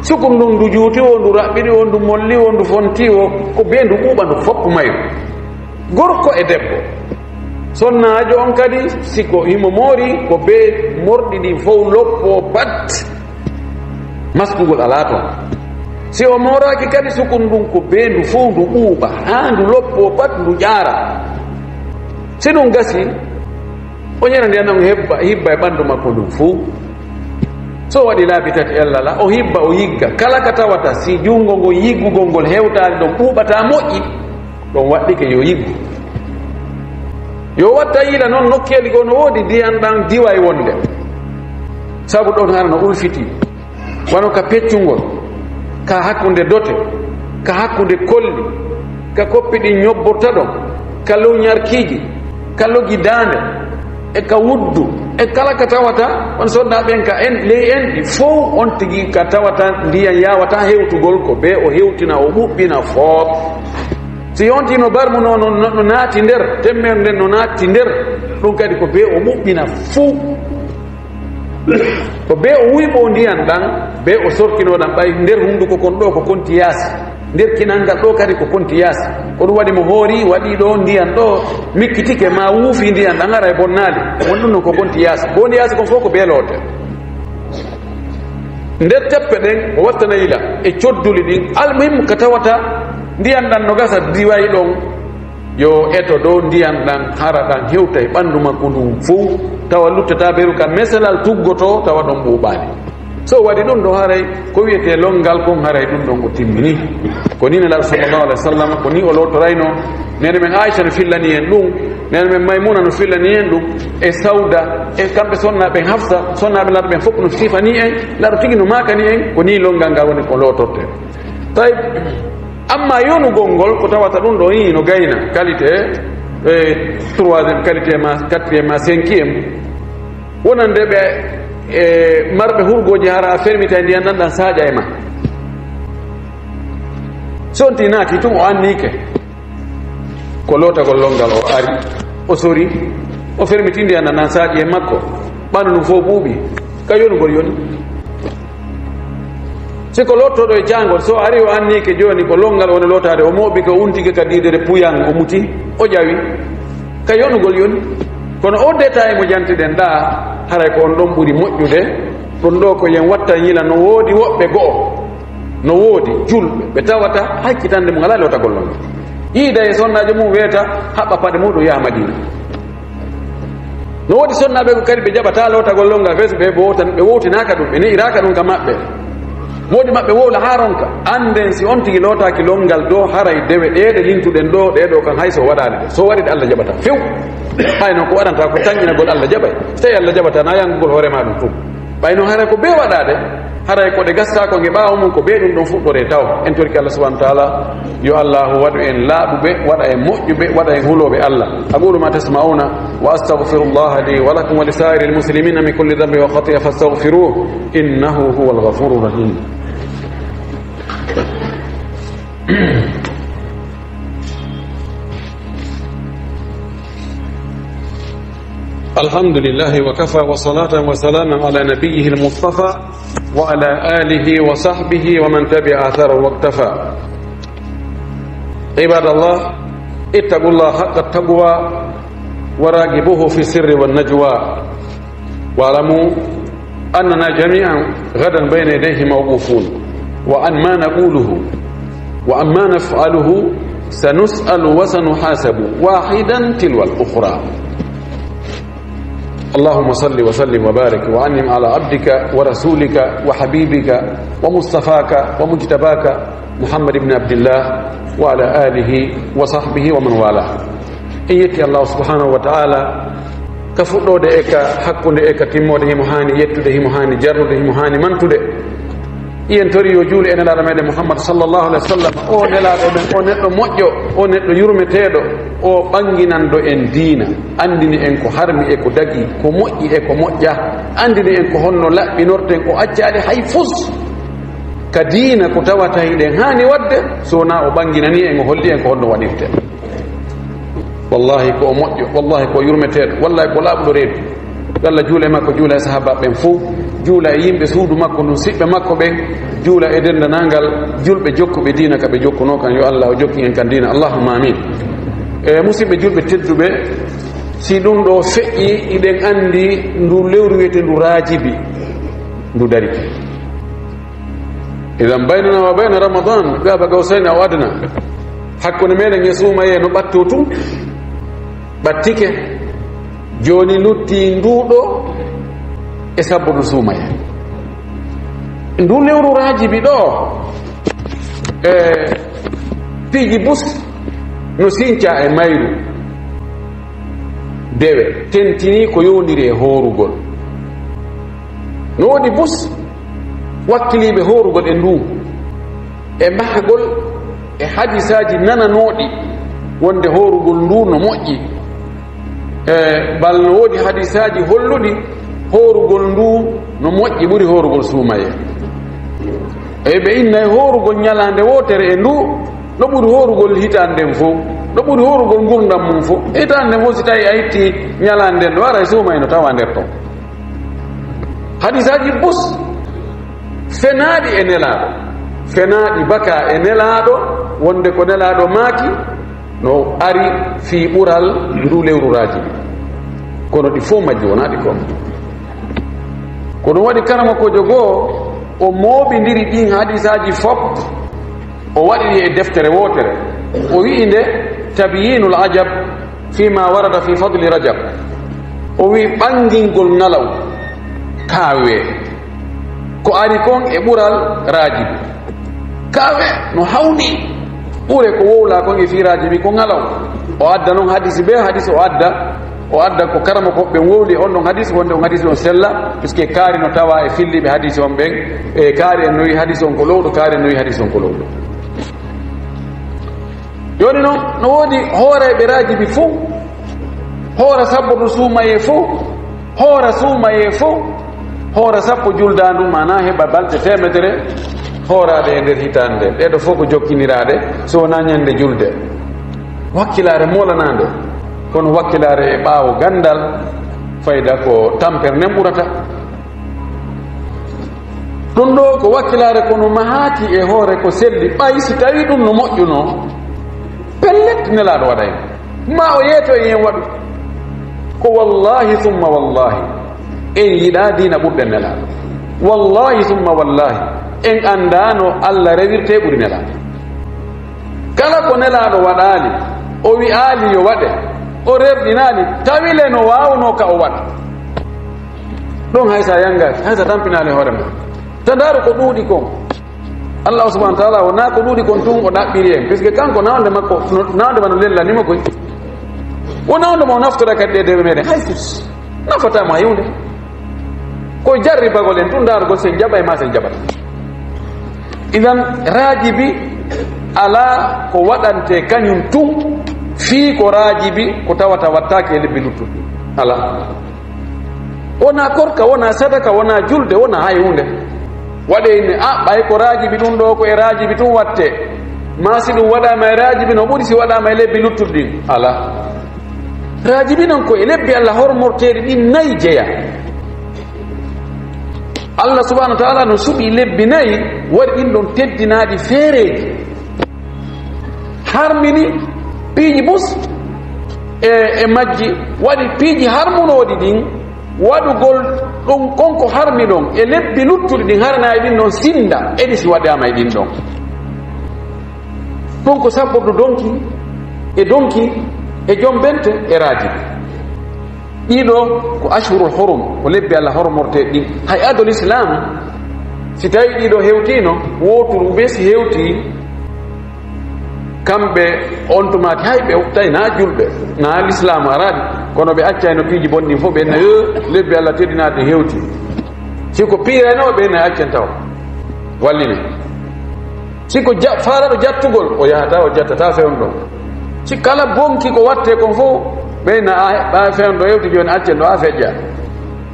Sukun ndun ndu juuti o, ndu raɓɓiɗi o, ndu molli o, ndu fonti o, ko bee ndu ɓuuɓa ndu fow mayru. Gorko e debbo. Sonnaajo on kadi, si ko himo moori, ko bee morɗi ɗin fow loppoo pat, maskugol alaa ton. Si o mooraaki kadi, sukun ndun ko bee ndu fow ndu ɓuuɓa, haa ndu loppoo pat ndu ƴaara. Si ɗun gasii, o ɲera ndiyan ɗan hebba, hibba e ɓandu makko ndun fow. So waɗi laabi tati ella la, o hibba, o yigga. Kala ka tawata si junngo ngon yiggugol ngol hewtaali ɗon ɓuuɓataa moƴƴi, ɗon waɗɗike yo yiggu. Yo watta yila non nokkeeli goo no woodi ndiyan ɗan diway wonde. Sabu ɗon hara no ulfiti. Wano ka peccungol, ka hakkunde dote, ka hakkunde kolli, ka koppi ɗin ɲobborta ɗon, ka low ɲarkiiji, ka logi daande, e ka wuddu, e kala ka tawata on sonnaaɓe ɓen ka en, ley enɗi fow on tigi ka tawata ndiyan yaawataa hewtugol ko bee o hewtina o ɓuuɓina foop. Si yontii no barmu no, no, no, no naati nder, temmere nden no naati nder, ɗun kadi ko bee o ɓuuɓina fow. Ko bee o wuyɓoo ndiyan ɗan, bee o sorkinoo ɗan ɓay nder hunnduko kon ɗoo ko konti yaasi, nder kinal ngal ɗoo kadi ko konti yaasi. Ko ɗun waɗi mo hoori, waɗi ɗoo ndiyan ɗoo, mikkitike maa wuufi ndiyan ɗan, haray bonnaali. Won ɗun non ko konti yaasi. Ko woni yaasi kon fow ko bee loote. Nder teppe ɗen, o wattana yila e codduli ɗin. Almuhim, ka tawata ndiyan ɗan no gasa diway ɗon, yo eto dow ndiyan ɗan, hara ɗan hewta e ɓandu makko ndun fow, tawa luttataa beru ka meselal tuggotoo, tawa ɗon ɓuuɓaali. So o waɗi ɗun ɗoo, haray ko wi'etee lonngal kon, haray ɗun ɗon o timmini. Ko nii Nelaaɗo sallallahu alaihi wasallam, ko nii o lootoraynoo. Neene men Aisha no fillani en ɗun, neene men Maymuna no fillani en ɗun, e Sawda, e kamɓe sonnaaɓe ɓen, Hafsa, sonnaaɓe Nelaaɗo ɓen fow no sifani en, Nelaaɗo tigi no maakani en, ko nii lonngal ngal woni ko lootortee. Tawi, amma yonugol ngol, ko tawata ɗun ɗoo, ii, no gayna, qualité, e, troisième qualité ma, quatrième ma, cinquième. Wonande ɓe, e, marɓe hurgooji, hara a fermita e ndiyan ɗan, ɗan saaƴa e ma. So on tigi naati tun, o anniike. Ko lootagol lonngal, o ari, o sori, o fermiti ndiyan ɗan, ɗan saaƴi e makko, ɓandu ndun fow ɓuuɓi, ka yonugol yoni. Si ko loototooɗo e caangol, so ari o anniike jooni ko lonngal woni lootaade, o mooɓi ka, o untike ka diidere puyan, o muti, o ƴawi, ka yonugol yoni. Kono on détail mo jantiɗen ɗaa, haray ko on ɗon ɓuri moƴƴude. Ɗun ɗoo ko yen watta yila, no woodi woɓɓe go'o, no woodi julɓe ɓe tawata hakkitande mum alaa lootagol non. Yiida e sonnaajo mum weeta, haɓɓa paɗe muɗum, yaha Madiina. No woodi sonnaaɓe ko kadi ɓe jaɓataa lootagol lonngal, fes ɓe wowtan-, ɓe wowtinaaka ɗum, ɓe ne'iraaka ɗum ka maɓɓe. Woodi maɓɓe wowla haa ronka. Annden si on tigi lootaaki lonngal ɗoo, haray dewe ɗee ɗe lintuɗen ɗoo, ɗee ɗoo kan hay so waɗaali ɗe. So waɗi ɗe, Allah jaɓataa few. Hay non ko waɗanta ko tanƴinagol Allah jaɓay. So tawi Allah jaɓataa, na yangugol hoore maa ɗum tun. Ɓay non haray ko bee waɗaade, haray ko ɗe gasataa ko nge ɓaawo mum, ko bee ɗum ɗon fuɗɗoree taw. En torike Allah subhanahu wa ta'ala, yo Allahu waɗu en laaɓuɓe, waɗa en moƴƴuɓe, waɗa en hulooɓe Allah. أقول ما تسمعون وأستغفر الله لي ولكم ولسائر المسلمين من كل ذنب وخطيئة فاستغفروه إنه هو الغفور الرحيم. الحمد لله وكفى وصلاة وسلاما على نبيه المصطفى وعلى آله وصحبه ومن تبع أثره واقتفى. عباد الله، اتقوا الله حق التقوى وراقبوه في السر والنجوى. واعلموا أننا جميعا غدا بين يديه موقوفون، وعن ما نقوله وعن ما نفعله سنسأل وسنحاسب، واحدا تلو الأخرى. اللهم صل وسلم وبارك وأنعم على عبدك ورسولك وحبيبك ومصطفاك ومجتباك محمد بن عبد الله وعلى آله وصحبه ومن والاه. En yetti Allah subhanahu wa ta'ala ka fuɗɗoode e ka hakkunde e ka timmoode, himo haani yettude, himo haani jarnude, himo haani mantude. Iyen tori yo juule e Nelaaɗo meɗen Muhammad sallallahu alaihi wasallam, o Nelaaɗo men, o neɗɗo moƴƴo, o neɗɗo yurmeteeɗo, o ɓanginanɗo en diina, anndini en ko harmi e ko dagii, ko moƴƴi e ko moƴƴaa, anndini en ko honno laɓɓinorten, o accaali hay fus ka diina ko tawata hiɗen haani waɗde, so wonaa o ɓanginanii en, o holli en ko honno waɗirten. Wallahi ko o moƴƴo, wallahi ko o yurmeteeɗo, wallahi ko laaɓuɗo reedu. Yo Allah juula e makko, juula e sahaabaaɓe ɓen fow, juula e yimɓe suudu makko ndun, siɓɓe makko ɓen, juula e denndaangal julɓe jokkuɓe diina ka ɓe jokkunoo kan. Yo Allah o jokkin en kan diina. Allahumma amin. E musidɓe julɓe tedduɓe, Si ɗum ɗo feƴƴi, iɗen anndi ndu lewru wiyeteendu Raajibi, ndu darike. Idan baynana wa bayna Ramadan qaba qawsayni aw adna. Hakkunde meɗen e suumayee no ɓatto tun, ɓattike. Jooni lutti ndu ɗo e sabbudu suumayee. Ndu lewru Raajibi ɗo, e piiji bus no sinca e mayru. Dewe tentini ko yowndiri e hoorugol. No woodi bus wakkiliiɓe hoorugol e ndu, e mahagol, e hadisaaji nananooɗi wonde hoorugol ndu no moƴƴi. E bal no woodi hadisaaji holluɗi hoorugol ndu no moƴƴi ɓuri hoorugol suumayee. E ɓe inna e hoorugol ñalaande wootere e ndu, no ɓuri hoorugol hitaande nden fof, no ɓuri hoorugol ngurndan mum fof. Hitaande nden fof, si tawi a itti ñalaande nden, no ara e suumayee no tawa nder ton. Hadisaaji bus fenaaɗi e Nelaaɗo, fenaaɗi baka e Nelaaɗo, wonde ko Nelaaɗo maaki, no ari fii ɓural ndu lewru Raajibi. Kono ɗi fof majji wonaa ɗi ko. Ko ɗum waɗi karamokoojo goo, o mooɓindiri ɗin hadisaaji fof, o waɗi ɗi e deftere wootere. O wi'i nde Tabyinul Ajab fima warada fi fadli Rajab. O wi'i ɓangingol ngalaw kaawee. Ko ari kon e ɓural Raajibi. Kaawee no hawni ɓure ko wowlaa kon e fii Raajibi ko ngalaw. O adda non hadisi bee hadisi o adda, o adda ko karamokooɓe ɓen wowli on ɗon hadisi, wonde on hadisi on sella, puisque kaari no tawa e filliiɓe hadisi on ɓen, e kaari en no wi'i hadisi on ko lowɗo, kaari en no wi'i hadisi on ko lowɗo. Jooni non, no woodi hooreeɓe Raajibi fof, hoora sabbudu suumayee fof, hoora suumayee fof, hoora sappo juldaandu, maanaa heɓa balɗe teemedere hooraaɗe e nder hitaande nden. Ɗee ɗoo fof ko jokkiniraaɗe, so wonaa ñande julde. Wakkilaare moolanaande, kono wakkilaare e ɓaawo ganndal, fayda ko tampere nden ɓurata. Ɗum ɗoo ko wakkilaare, kono mahaaki e hoore ko selli. Ɓay si tawii ɗum no moƴƴunoo, pellet Nelaaɗo waɗay. Ma o yeeto e en waɗu. Ko wallaahi summa wallaahi, en yiɗaa diina ɓurɗen Nelaaɗo. Wallaahi summa wallaahi, en anndaa no Alla rewirtee ɓuri Nelaaɗo. Kala ko Nelaaɗo waɗaali, o wi'aali yo waɗe, o rerɗinaali, tawile no waawnoo ka o waɗa. Ɗum hay sa yanngaaki, hay sa tampinaali hoore ma. Ta ndaaru ko ɗuuɗi kon. Allah subhanahu wa ta'ala wonaa ko ɗuuɗi kon tun o ɗaɓɓiri en, puisque kanko nawnde makko, no, nawnde ma no lellani mo koy. Wo nawnde mo o naftora kadi e dewe meɗen, hay sus. Nafataa mo hay huunde. Ko jarribagol en tun, ndaarugol sen jaɓay ma sen jaɓata. Idan, Raajibi alaa ko waɗante kañum tun fii ko Raajibi ko tawata wattaake e lebbi luttuɗi. Alaa. Wonaa korka, wonaa sadaka, wonaa julde, wonaa hay huunde. Waɗee ne, a, ɓay ko Raajibi ɗum ɗoo, ko e Raajibi tun wattee. Ma si ɗum waɗaama e Raajibi no ɓuri si waɗaama e lebbi luttuɗi ɗin. Alaa. Raajibi non ko e lebbi Allah hormorteeɗi ɗin nayi jeyaa. Allah subhanahu wa ta'ala no suɓi lebbi nayi, waɗi ɗin ɗon teddinaaɗi feereeji. Harmini piiji bus e, e majji, waɗi piiji harmunooɗi ɗin, waɗugol ɗum kon ko harmi ɗon e lebbi luttuɗi ɗin, harana e ɗin ɗon sinda, edi si waɗaama e ɗin ɗon. Ɗum ko sabbordu donki e donki e jombente e Raajibi. Ɗiɗo ko ashhurul hurum, ko lebbi Allah hormorteeɗi ɗin. Hay adol Islam, si tawi ɗiɗo hewtiino, wooturu be si hewti, kamɓe on tumaati hay ɓe tawi na julɓe, na Lislaam araɓe, kono ɓe accayno piiji bonɗi fof, ɓe na, "Yo, lebbi Allah teddinaaɗi hewti." Si ko piirayno, ɓe na accen taw. Wallini. Si ko ja-, faalaɗo jattugol, o yahata, o jattata fewndo ɗon. Si kala bonki ko watte kon fof, ɓeyna a, ɓa fewndo ɗo hewti jooni, accen ɗo a feƴƴa.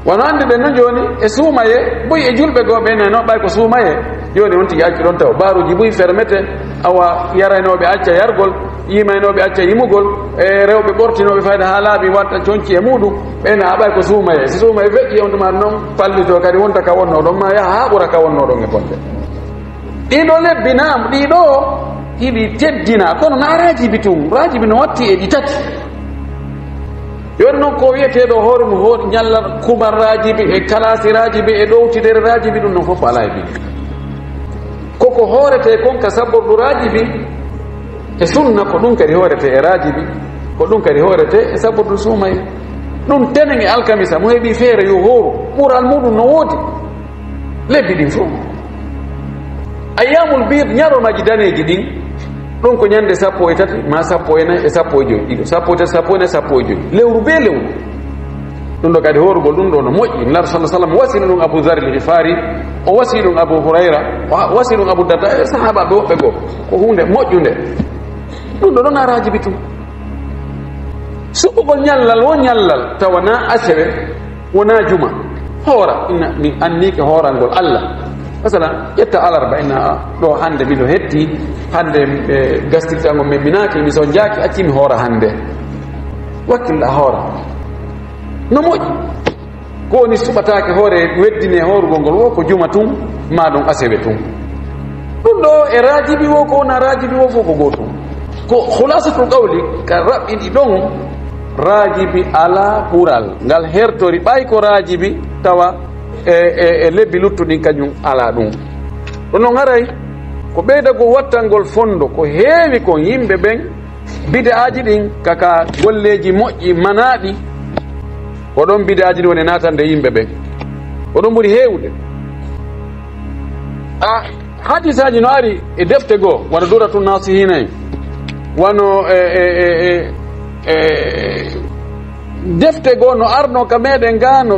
Wano anndi ɓen non jooni, e suumaye, buy e julɓe goo ɓeyna no ɓay ko suumaye. Jooni on tigi accu ɗon taw. Baaruji buy fermete, awa yaraynooɓe acca yargol, yimaynooɓe acca yimugol, e rewɓe ɓortinooɓe fayda haa laaɓi watta conci e muuɗum, ɓeyna a ɓay ko suumaye. Si suumaye feƴƴi on tuma non pallito kadi wonta ka wonno ɗon, ma yaha haa ɓura ka wonno ɗon e bonde. Ɗiɗo lebbi, naam, ɗiɗo hiɗi teddina, kono na raajibi tun. Raajibi no watti e ɗi tati. Yon noon ko wiyeteeɗo hoore mum hoore ñallal kumarraaji bi e kalaasiraaji bi e ɗowtidereraaji bi, ɗum noon fof ko alaa e bid'a. Koko hooretee kon ka sabbordu raajibi e sunna, ko ɗum kadi hooretee e raajibi, ko ɗum kadi hooretee e sabbordu suumay. Ɗum tenen e alkamisa, mo heɓi feere yo hooru, ɓural muɗum no woodi. Lebbi ɗin fof, ayyamul biid, ñalormaji daneeji ɗin, ɗum ko ñande sappo e tati, ma sappo e nayi, e sappo e joyi, ɗiɗo, sappo e tati, sappo e nayi, sappo e joyi, lewru be lewru. Ɗum ɗo kadi, hoorugol ɗum ɗo no moƴƴi. Nulaaɗo sallallahu alaihi wasallam wasi ɗum Abu Dharr al-Ghifari, o wasi ɗum Abu Hurayra, o wasi ɗum Abu Darda, e sahaabaaɓe woɓɓe goo. Ko huunde moƴƴunde. Ɗum ɗo ɗon a raajibi tun. Suɓugol ñallal wo ñallal, tawa na asewe, wona juma. Hoora, ina mi annike hoorangol Allah. Masalan, ƴetta alarba, ina ɗo hande miɗo hetti, hande, e, gastirtangol men minaaki, mi so jaaki, acci mi hoora hande. Wakkilla hoora. No moƴƴi. Ko woni suɓataake hoore, weddine hoorugol ngol, wo ko juma tun, ma ɗum asewe tun. Ɗum ɗo e raajibi wo, ko wona raajibi wo fof ko gootum. Ko khulasatul qawli, ka raɓɓiɗi ɗon, raajibi alaa ɓural. Ngal hertori ɓay ko raajibi, tawa e, e, e lebbi luttuɗin kañum alaa ɗum. Ɗum noon haray ko ɓeydagol wattangol fondo ko heewi kon yimɓe ɓen, bid'aaji ɗin, ka, ka golleeji moƴƴi manaaɗi, ko ɗon bid'aaji ɗin woni naatande yimɓe ɓen. Ko ɗum ɓuri heewde. A, hadisaaji no ari e defte goo, wano Duratu Nasihina en, wano, e, e, e, e, e, defte goo no arno ka meɗen gaa no,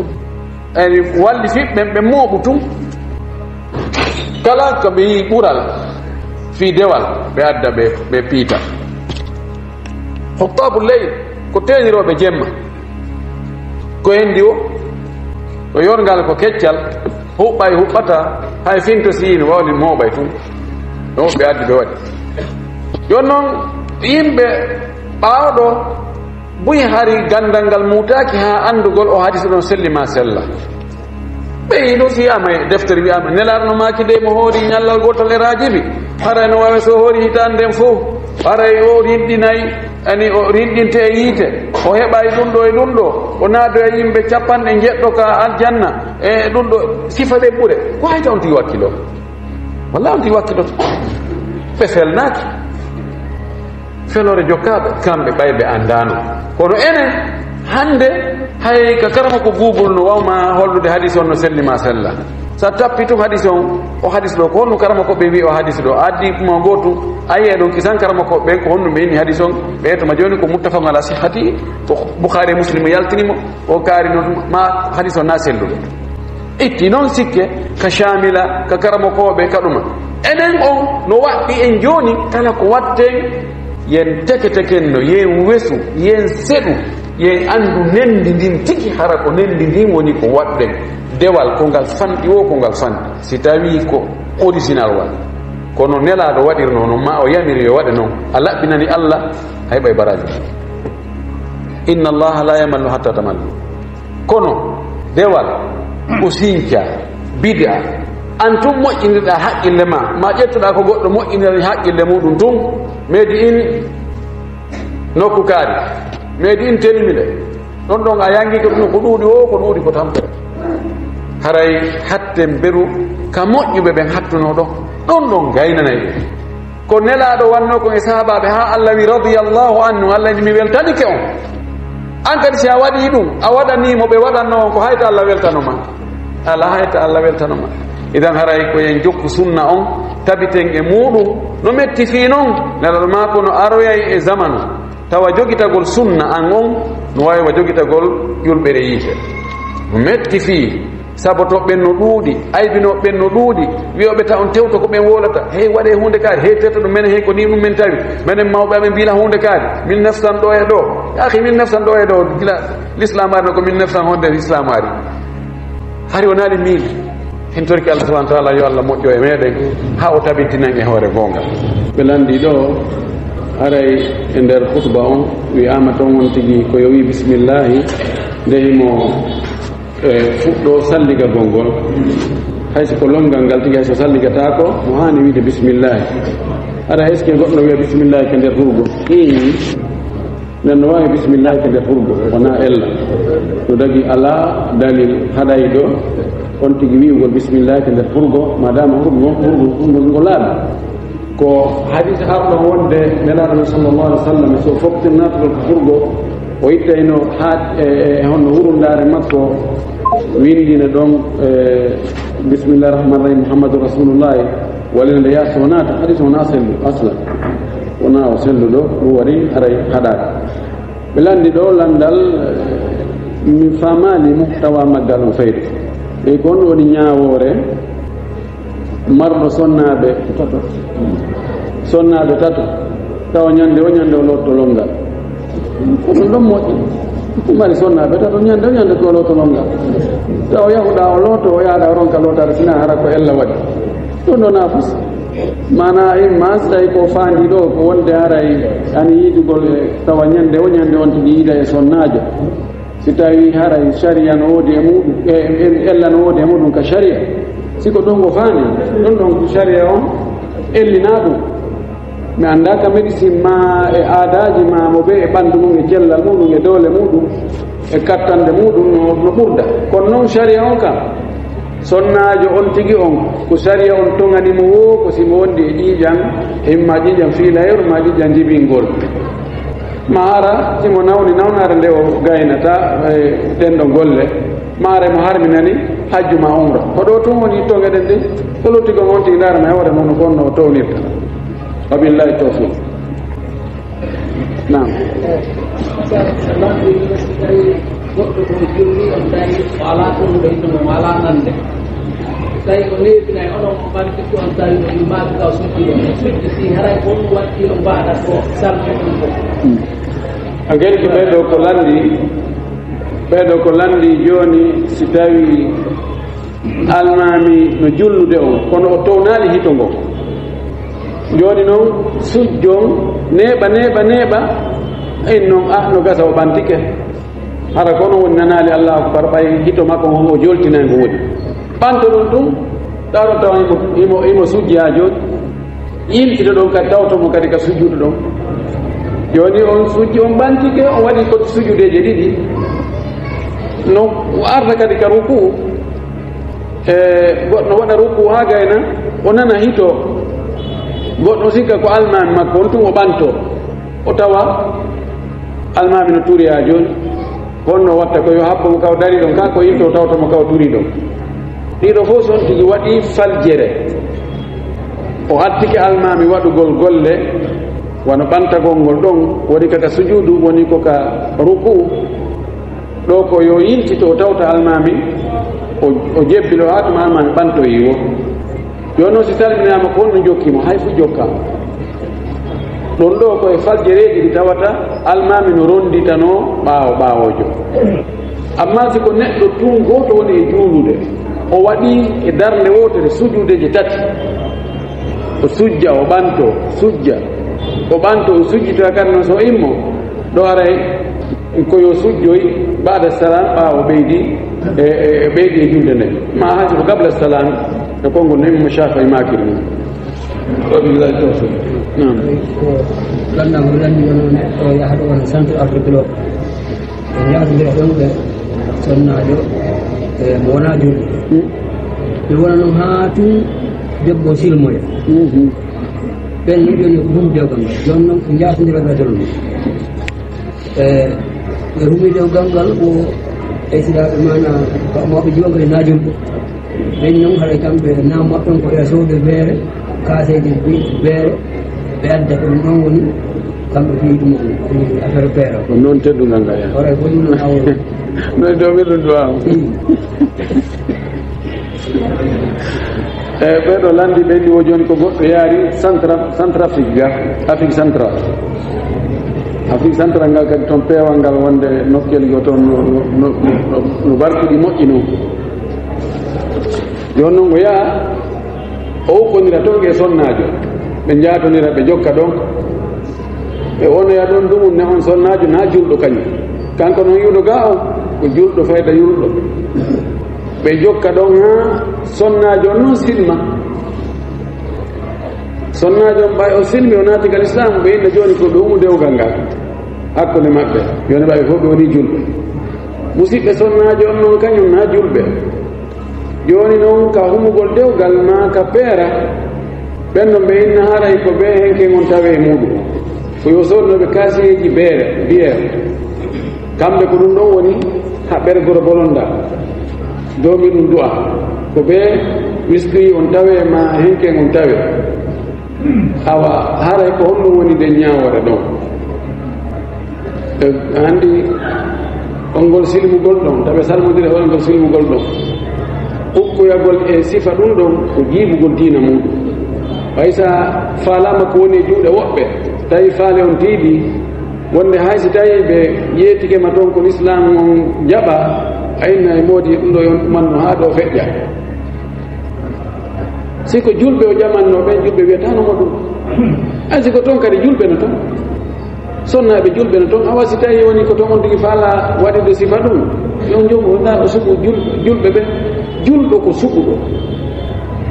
e, walli fiɓɓen ɓe mooɓu tun. Kala ko ɓe yi'i ɓural fii dewal, ɓe adda ɓe, ɓe piita. Huttabu leyl, ko teenirooɓe jemma. Ko hendi o, ko yorngal ko keccal, huɓɓay huɓɓata, hay finto si yiino wawni mooɓay tun. No ɓe addi ɓe waɗi. Yon noon yimɓe ɓaawo ɗo buy hari gandal ngal muutaaki haa anndugol o hadis ɗon selli ma sella. Ɓe yi ɗum si wiyaama e deftere wiyaama Nelaaɗo no maaki de mo hoori ñallal gootal e raajibi. Haray no waawi so hoori hitaande nden fof. Haray o rinɗinay, ani o rinɗinte e yiite. O heɓay ɗum ɗo e ɗum ɗo. O naadoya yimɓe capanɗe njeɗɗo ka aljanna. E ɗum ɗo sifa ɗe ɓure. Ko hayta on tigi wakkilo? Walla on tigi wakkiloto? Ɓe felnaaki. Feloore jokkaaɓe, kamɓe ɓay ɓe anndaano. Kono enen, hannde, hay ka karama ko Google no wawma hollude hadis on no selli ma sella. Sa tappi tun hadis on, o hadis ɗo, ko honno karama ko ɓe wi o hadis ɗo? A addi kuma gootu, a yi'e ɗon kisan karama ko ɓen, ko honno ɓe inni hadis on? Ɓe to ma jooni ko muttafaqun ala sihhati, ko Bukhari e Muslim yaltini mo, o kaari no ma hadis on na selluɗo. Itti noon sikke ka Shamila, ka karamokooɓe, ka ɗuma. Enen on no waɗɗi en jooni, kala ko waɗten, yen teke teken no, yen wesu, yen seɗu, yen anndu nendi ndin tigi, hara ko nendi ndin woni ko waɗɗen. Dewal ko ngal fanɗi wo, ko ngal fanɗi. Si tawi ko original wal, kono Nelaaɗo waɗirno noon, ma o yamiri yo waɗe noon, a laɓɓinani Allah, a heɓay baraaji. Inna Allaha la yamallu hatta tamallu. Kono dewal ko sinca, bid'a. An tun moƴƴinirɗa haqqille ma, ma ƴettuɗa ko goɗɗo moƴƴinirani haqqille muɗum tun, made in nokku kaari, made in Telmile. Ɗon ɗon a yangi ko ɗum ko ɗuuɗi o, ko ɗuuɗi ko tampere. Haray hatten beru ka moƴƴuɓe ɓen hattuno ɗon. Ɗon ɗon gaynanay ɓe. Ko Nelaaɗo wanno kon e sahaabaaɓe, haa Allah wi, "Radiyallahu anhu," Allah ni, "Mi weltanike on." An kadi, si a waɗii ɗum, a waɗanii mo ɓe waɗanno on, ko hayta Allah weltano ma? Alaa hayta Allah weltano ma. Idan, haray ko en jokku sunna on, tabiten e muuɗum. No metti fii non, Nelaaɗo maako no aroyay e zamanu, tawa jogitagol sunna an on no waawi wa jogitagol ƴulɓere yiite. No metti fii Sabotoɓe ɓen no ɗuuɗi, aybinooɓe ɓen no ɗuuɗi, wi'ooɓe ta on tewto ko ɓen wowlata, hey, waɗee huunde kaari, hey, tewto ɗum, menen hey, ko nii ɗum men tawi, menen mawɓe amen mbila huunde kaari, mille neuf cent ɗo e ɗo, yaahi mille neuf cent ɗo e ɗo, gila l'islam ari no ko mille neuf cent honde l'islam ari. Hari o naali mille. En torki Allah subhanahu wa ta'ala yo Allah moƴƴo e meɗen, haa o tabintinan e hoore goonga. Ɓe lanndii ɗo, haray e nder khutba on, wi'aama toon on tigi ko yo wi bismillahi, nde himo e fuɗɗo salligagol ngol. Hay so ko lonngal ngal tigi, hay so salligataako, mo haani wiide bisimillahi. Hara hay so ke goɗɗo wiya bisimillahi ko nder hurgo? Ii. Nden no waawi bismillahi ko nder hurgo, wonaa ella. No dagi alaa dalil haɗay ɗo, on tigi wi'ugol bismillahi ko nder hurgo, maadaama hurgo, hurgo, hurgo ngo laaɓi. Ko hadis arɗo wonde Nelaaɗo men sallallahu alaihi wasallam, so fokktir naatugol ko hurgo, o ittayno haa e, e honno hurundaare makko winndina ɗon, e, bismillahi rahmani rahim, Muhammadu Rasulullahi, walla nde yaa so naata, hadis wonaa sellu, aslan. Wonaa o selluɗo, ɗum waɗi haray haɗaaka. Ɓe lanndi ɗo lanndal, eh, mi faamaali muhtawa maggal no fayde. Ɓe ko honno woni ñaawoore marɗo sonnaaɓe tato, sonnaaɓe tato, tawa ñannde o ñannde o lotto lonngal. Ko ɗum ɗon moƴƴi. Ɗum mari sonnaaɓe tato, ñannde o ñannde ko lotto lonngal. Tawa yahuɗa o lotto, o yahɗa o ronka lotaade, sinaa hara ko ella waɗi. Ɗum ɗo naafus. Maanaa imma so tawi ko faandi ɗo, ko wonde haray ani yiɗugol e tawa ñannde o ñannde on tigi yiida e sonnaajo. Si tawi haray sariya no woodi e muɗum, e, e, ella no woodi e muɗum ka sariya. Si ko ɗum ko faandi, ɗum ɗon ko sariya on ellinaa ɗum. Mi anndaa ka médecine ma e aadaaji ma mo ɓe e ɓanndu mum e cellal muɗum e doole muɗum e kattande muɗum no, no ɓurda. Kono noon sariya on kam, sonnaajo on tigi on, ko sariya on toŋani mo woo, ko si mo wondi e ƴiiƴan, imma ƴiiƴan fiilayru, ma ƴiiƴan jibingol. Ma hara, si mo nawni nawnaare nde o gaynata, e, ɗen ɗon golle, ma hara mo harminani hajju ma umra. Ko ɗo tun woni toŋeɗen ɗen, ko lutti kon on tigi ndaara ma e hoore mum ko on no o townirta. Wabillahi tawfiq. Naam. Goɗɗo ko julli, on tawi o alaa ɗum ɗo yimɓe mum, alaa nande. Tawi o neeɓinay, onon ko ɓantirɗo on tawi o yummaaki ka o sujji, o sujji si haray ko on waɗɗi on mbaɗa ko salmi ɗum ko. A gelki ɓee ɗo ko lanndi, ɓee ɗo ko lanndi jooni si tawi almaami no jullude on, kono o townaali hito ngo. Jooni noon sujjon, neeɓa, neeɓa, neeɓa, en noon, ah, no gasa o ɓantike. Hara kono woni nanaali Allahu Akbar, ɓay hito makko ngon o joltinay ngo woni. Ɓanto ɗon ɗum, ɗaɗo tawa imo, imo, imo sujji haa jooni. Yiltito ɗon kadi, tawto mo kadi ka sujjudu ɗon. Jooni on sujji, on ɓantike, on waɗi ko sujudeeje ɗiɗi. No arta kadi ka ruku, e goɗɗo waɗa ruku haa gayna, o nana hito. Goɗɗo sikka ko almaami makko, on tun o ɓanto. O tawa almaami no turi haa jooni. Honno watta ko yo habbo mo kaw dari ɗon ka, ko yilto tawto mo kaw turi ɗon. Ɗiɗo fof so on tigi waɗi faljere. O attike almaami waɗugol golle, wano ɓantagol ngol ɗon, woni kaka sujuudu, woni ko ka ruku. Ɗo ko yo yiltito o tawta almaami, o, o jebbilo haa tuma almaami ɓantoyi wo. Jooni noon si salminaama ko honno jokki mo, hay fof jokkaama. Ɗon ɗo ko e faljereeji ɗi tawata almaami no ronnditanoo ɓaawo ɓaawoojo. Ammaa si ko neɗɗo tun gooto woni e juulude, o waɗi e darnde wootere sujuudeeje tati, o sujja, o ɓanto, sujja, o ɓanto, o sujjita kadi noon so o immo, ɗo aray ko yo sujjoy baada salam, ɓaawo ɓeydi e, e, e ɓeydi e julde nde. Ma hay so ko qabla salam, e konngol no Imam Shafi'i maakiri ɗum. Wabillahi tawfiq. Naam. Ko ganndal ngal lanndi wano neɗɗo yahata wano Centre Afrique ɗo. Ɓe njahdondira ɗon ɓe sonnaajo e mo wonaa julɗo. Hmm. Ɓe wona noon haa tun debbo silmoya. Mhm. Ɓen noon jooni ko ɗum dewgal ngal. Jooni noon ko njahdondira ɓe toon. E, ɓe rumi dewgal ngal ko esiraaɓe maana mawɓe jiwagre naajum. Ɓen noon haɗa kamɓe naam maɓɓe on ko ɓe soode feere, kaaseeje bi-, beere, ɓe adda ko ɗum ɗon woni, kamɓe fii ɗum on, fii affaire beere. Ko noon teddungal ngal, ya. Hoore ko ɗum ɗon awo. No e dow ɓe ɗum duwaawa. Hmm. E ɓee ɗo lanndi ɓe ndi wo jooni ko goɗɗo yaari Centra-, Centrafrique ga, Afrique Centrale. Afrique Centrale ngal kadi toon peewal ngal wonde nokkel go toon no, no, no, no, no barkuɗi moƴƴi noon. Jooni noon o yaha, o ukkonira toon e sonnaajo. Ɓe njaatonira, ɓe jokka ɗoon. Ɓe wonoya ɗoon dumunne on sonnaajo na julɗo kañum. Kanko noon iwɗo ga on, ko julɗo fayda yulɗo. Ɓe jokka ɗoon haa sonnaajo on noon silma. Sonnaajo on ɓay o silmi, o naati ka Lislaam, ɓe inna jooni ko ɗum dewgal ngal. Hakkunde maɓɓe, yo ne ɓawi fof ɓe woni julɓe. Musidɓe sonnaajo on noon, kañum na julɓe. Jooni noon, ka humugol dewgal maa ka peera, ɓen ɗon ɓe inna haray ko ɓe henke ngon tawe e muuɗum. Ko yo soodnooɓe kaasiyeeji beere, biyeer. Kamɓe ko ɗum ɗon woni haɓɓere goro bolonda. Doomi ɗum du'a. Ko ɓe wiskii on tawe maa henke ngon tawe. Awa, haray ko honɗum woni nden ñaawoore ɗon? E, anndi, on ngol silmugol ɗon, tawi salmondire on ngol silmugol ɗon. Ukkoyagol e sifa ɗum ɗon ko jiibugol diina muuɗum. Ɓay sa faalaama ko woni e juuɗe woɓɓe, tawi faale on tiiɗi, wonde hay si tawi ɓe yeetike ma toon ko Lislaam on jaɓa, a inna e moodi ɗum ɗo yon ɗumanno haa ɗo feƴƴa. Si ko julɓe o ƴamannoo ɓen, julɓe wiyataano mo ɗum. Hay si ko toon kadi julɓe no toon. Sonnaaɓe julɓe no toon. Awa si tawi woni ko toon on tigi faala waɗude sifa ɗum, yo jom o na o suɓu jul-, julɓe ɓen. Julɗo ko suɓuɗo.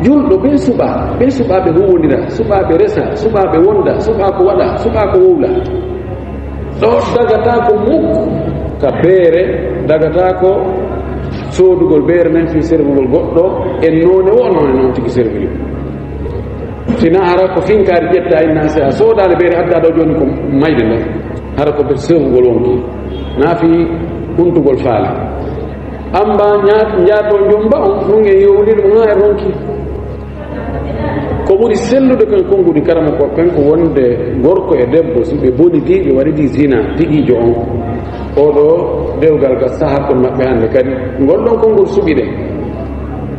Julɗo ɓe suɓa, ɓe suɓa ɓe huwondira, suɓa ɓe resa, suɓa ɓe wonda, suɓa ko waɗa, suɓa ko wowla. Ɗo dagata ko muk ka beere, dagata ko soodugol beere nden fii servugol goɗɗo e noone wo noone noon tigi serviri. Sina hara ko finkaari ƴetta inna se a soodaali beere adda ɗo jooni ko mayde nden. Hara ko ɓe servugol wonki. Na fii huntugol faale. Amba ñaat-, njaato njomba on ɗum e yowliri ɗum haa e ronki. Ko ɓuri sellude kon konnguɗi karamoko ɓen ko wonde gorko e debbo, si ɓe bonidi, ɓe waɗidi zina tigiijo on, oɗo dewgal ga saha kon maɓɓe hannde kadi, ngol ɗon konngol suɓi ɗen.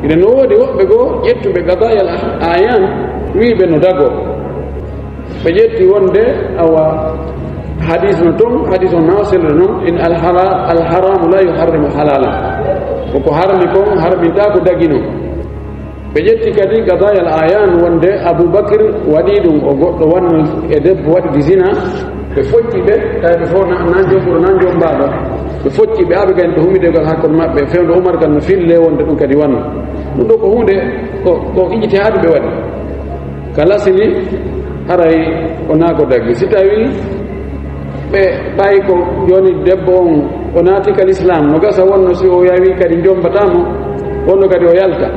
Ina no woodi woɓɓe goo ƴettuɓe qadaayal ayan, wiiɓe no dagoo. Ɓe ƴetti wonde, awa, hadis no toon, hadis on na sellude noon, in al hala-, al haramu la yuharrimu halala. Ko ko harmi kon harminta ko dagi non. Ɓe ƴetti kadi qadaayal ayan wonde Abu Bakr waɗi ɗum, o goɗɗo wanno e debbo waɗi zina, ɓe focci ɓe, tawi ɓe fof na, na jomburo, na jombaaɗo. Ɓe focci ɓe, aɓe kadi ɓe humidegol hakkunde maɓɓe, fewndo Umar kan no fille wonde ɗum kadi wanno. Ɗum ɗo ko huunde, ko, ko ijtihaadu ɓe waɗi. Ka lasini, haray o naa ko daggi. Si tawi ɓe ɓayi ko jooni debbo on, o naati ka Lislaam, no gasa wonno si o yawi kadi jombata mo, wonno kadi o yalta.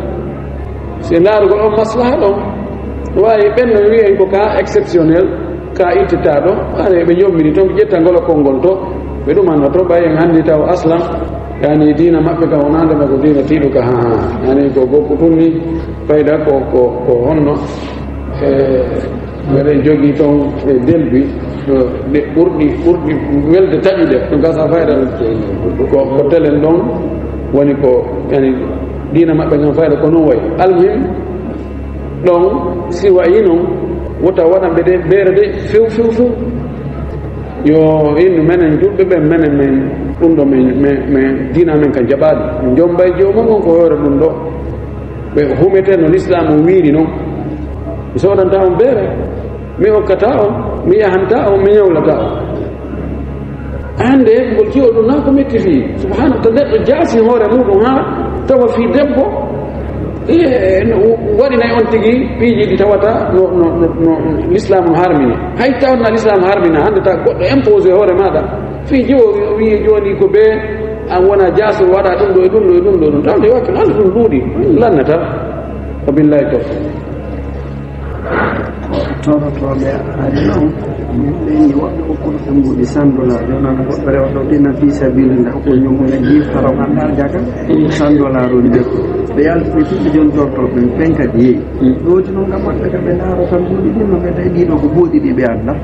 Si ndaarugol on maslaha ɗon, waawi ɓen no wi'en ko ka exceptionnel, ka ittitaaɗo, haray ɓe jommini toon, ɓe ƴetta ngol konngol to, ɓe ɗumanno to, ɓay en anndi taw aslan, yani diina maɓɓe ka wonaande ma ko diina tiiɗuka, ha, ha. Yani ko gokku tun ni, fayda ko, ko, ko honno, e, meɗen jogii toon e delbi, ɗo ɗe ɓurɗi, ɓurɗi welde taƴude, ɗum gasa fayda. Ko, ko telen ɗon woni ko, yani, diina maɓɓe kan fayda ko non wayi. Almuhim, ɗon si wayi non, wota waɗan ɓe de, beere de, few, few, few. Yo innu menen julɓe ɓen, menen men, ɗum ɗo men, men, men, diina men kan jaɓaali. Jombay joomum on ko hoore ɗum ɗo. Ɓe humete no Lislaam on wiiri non. Mi soodanta on beere, mi okkata on, mi yahanta on, mi ñawlata on. Hannde ngol jiwo ɗum na ko metti fii. Subhaana, to neɗɗo jaasi hoore muɗum haa tawa fii debbo, e, no waɗinay on tigi piiji ɗi tawata no, no, no, no Lislaam on harmini. Hay tawna Lislaam harmina, hannde ta goɗɗo imposé hoore maaɗa. Fii jiwo wi'i jooni ko be an wona jaaso waɗa ɗum ɗo e ɗum ɗo e ɗum ɗo ɗum. Tawde wakil Allah ɗum ɗuuɗi, lannata. Wa billahi tawfiq. Torotooɓe ari noon, min ɓeyni woɓɓe okkude ɓe mbuuɗi cent dollars. Jooni noon, goɗɗo rewɗo ɗina fii sabiilillah, ko ñoomude jiif, hara o anndaa jaka, cent dollars woni nder. Ɓe yalti ɓe tigi jooni torotooɓe ɓen, ɓen kadi yeeyi. Ɗooti noon kam woɓɓe kam ɓe ndaaro tan mbuuɗi ɗin, no ɓe tawi ɗii ɗoo ko mbuuɗi ɗi ɓe anndaa.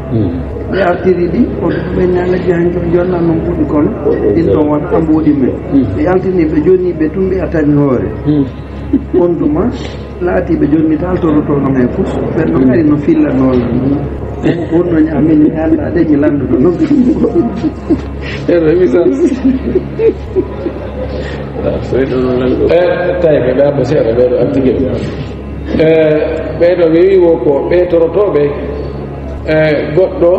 Ɓe artiri ɗi, o ɓe ñaala jahan jooni jooni nan noon mbuuɗi kono, ɗin ɗon wonata mbuuɗi men. Ɓe yaltini ɓe jooni ɓe tun ɓe attani hoore. On tuma, laatiiɓe jonnitaal torotooɗo men fof, ɓen ɗon kadi no fillanoo lan. Wonno ñaamin mi anndaa de mi lannduɗo noon. Ɓeɗo heɓi sans. E, tawi ɓe ɓe abba seeɗa, ɓeɗo artigel. E, ɓeɗo ɓe wi wo ko ɓe torotooɓe, e, goɗɗo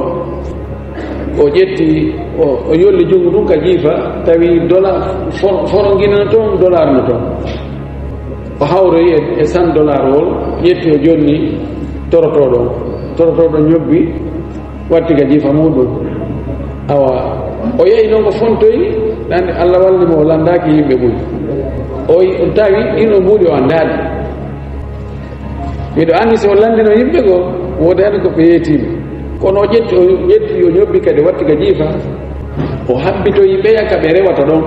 o ƴetti, o, o yolli junngo ɗum ka jiifa, tawi dola, for-, forongina no toon, dollar no toon. O hawroyi e, e cent dollar wol, ƴetti o jonni torotooɗo. Torotooɗo ñobbi, watti ka jiifa muɗum. Awa, o yehi noon ko fontoyi, ɗande Allah walli mo, o lanndaaki yimɓe mum. O yi-, o tawi ɗiin o mbuuɗi, o anndaali. Miɗo anndi so o lanndino yimɓe goo, woodaani ko ɓe yeetiino. Kono o ƴetti, o ƴetti, o ñobbi kadi, watti ka jiifa. O habbitoyi ɓeya ka ɓe rewata ɗoon.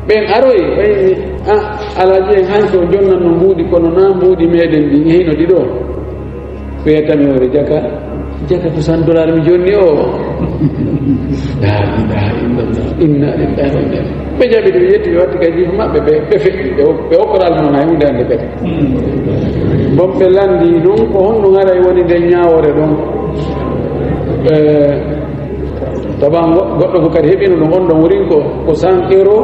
Ɓeen aroyi, ɓay, "Ah, Alaaji en, hanki o jonnanno mbuuɗi, kono naa mbuuɗi meeɗen ɗin, hino ɗi ɗoo?" Ɓe tami hoore jaka, jaka ko cent dollars mi jonni o. La ilaha illallah. Inna lillahi wa inna ilaihi. Ɓe jaɓi, ɓe yetti, ɓe watti ka jiifa maɓɓe, ɓe, ɓe feƴƴi, ɓe, ɓe okkoraali noon hay huunde hannde kadi. Bon, ɓe lanndi ɗum, ko honɗum haray woni nden ñaawoore ɗon? Eh, taban go-, goɗɗo ko kadi heɓino ɗum, on ɗon wurin ko, ko cent euro,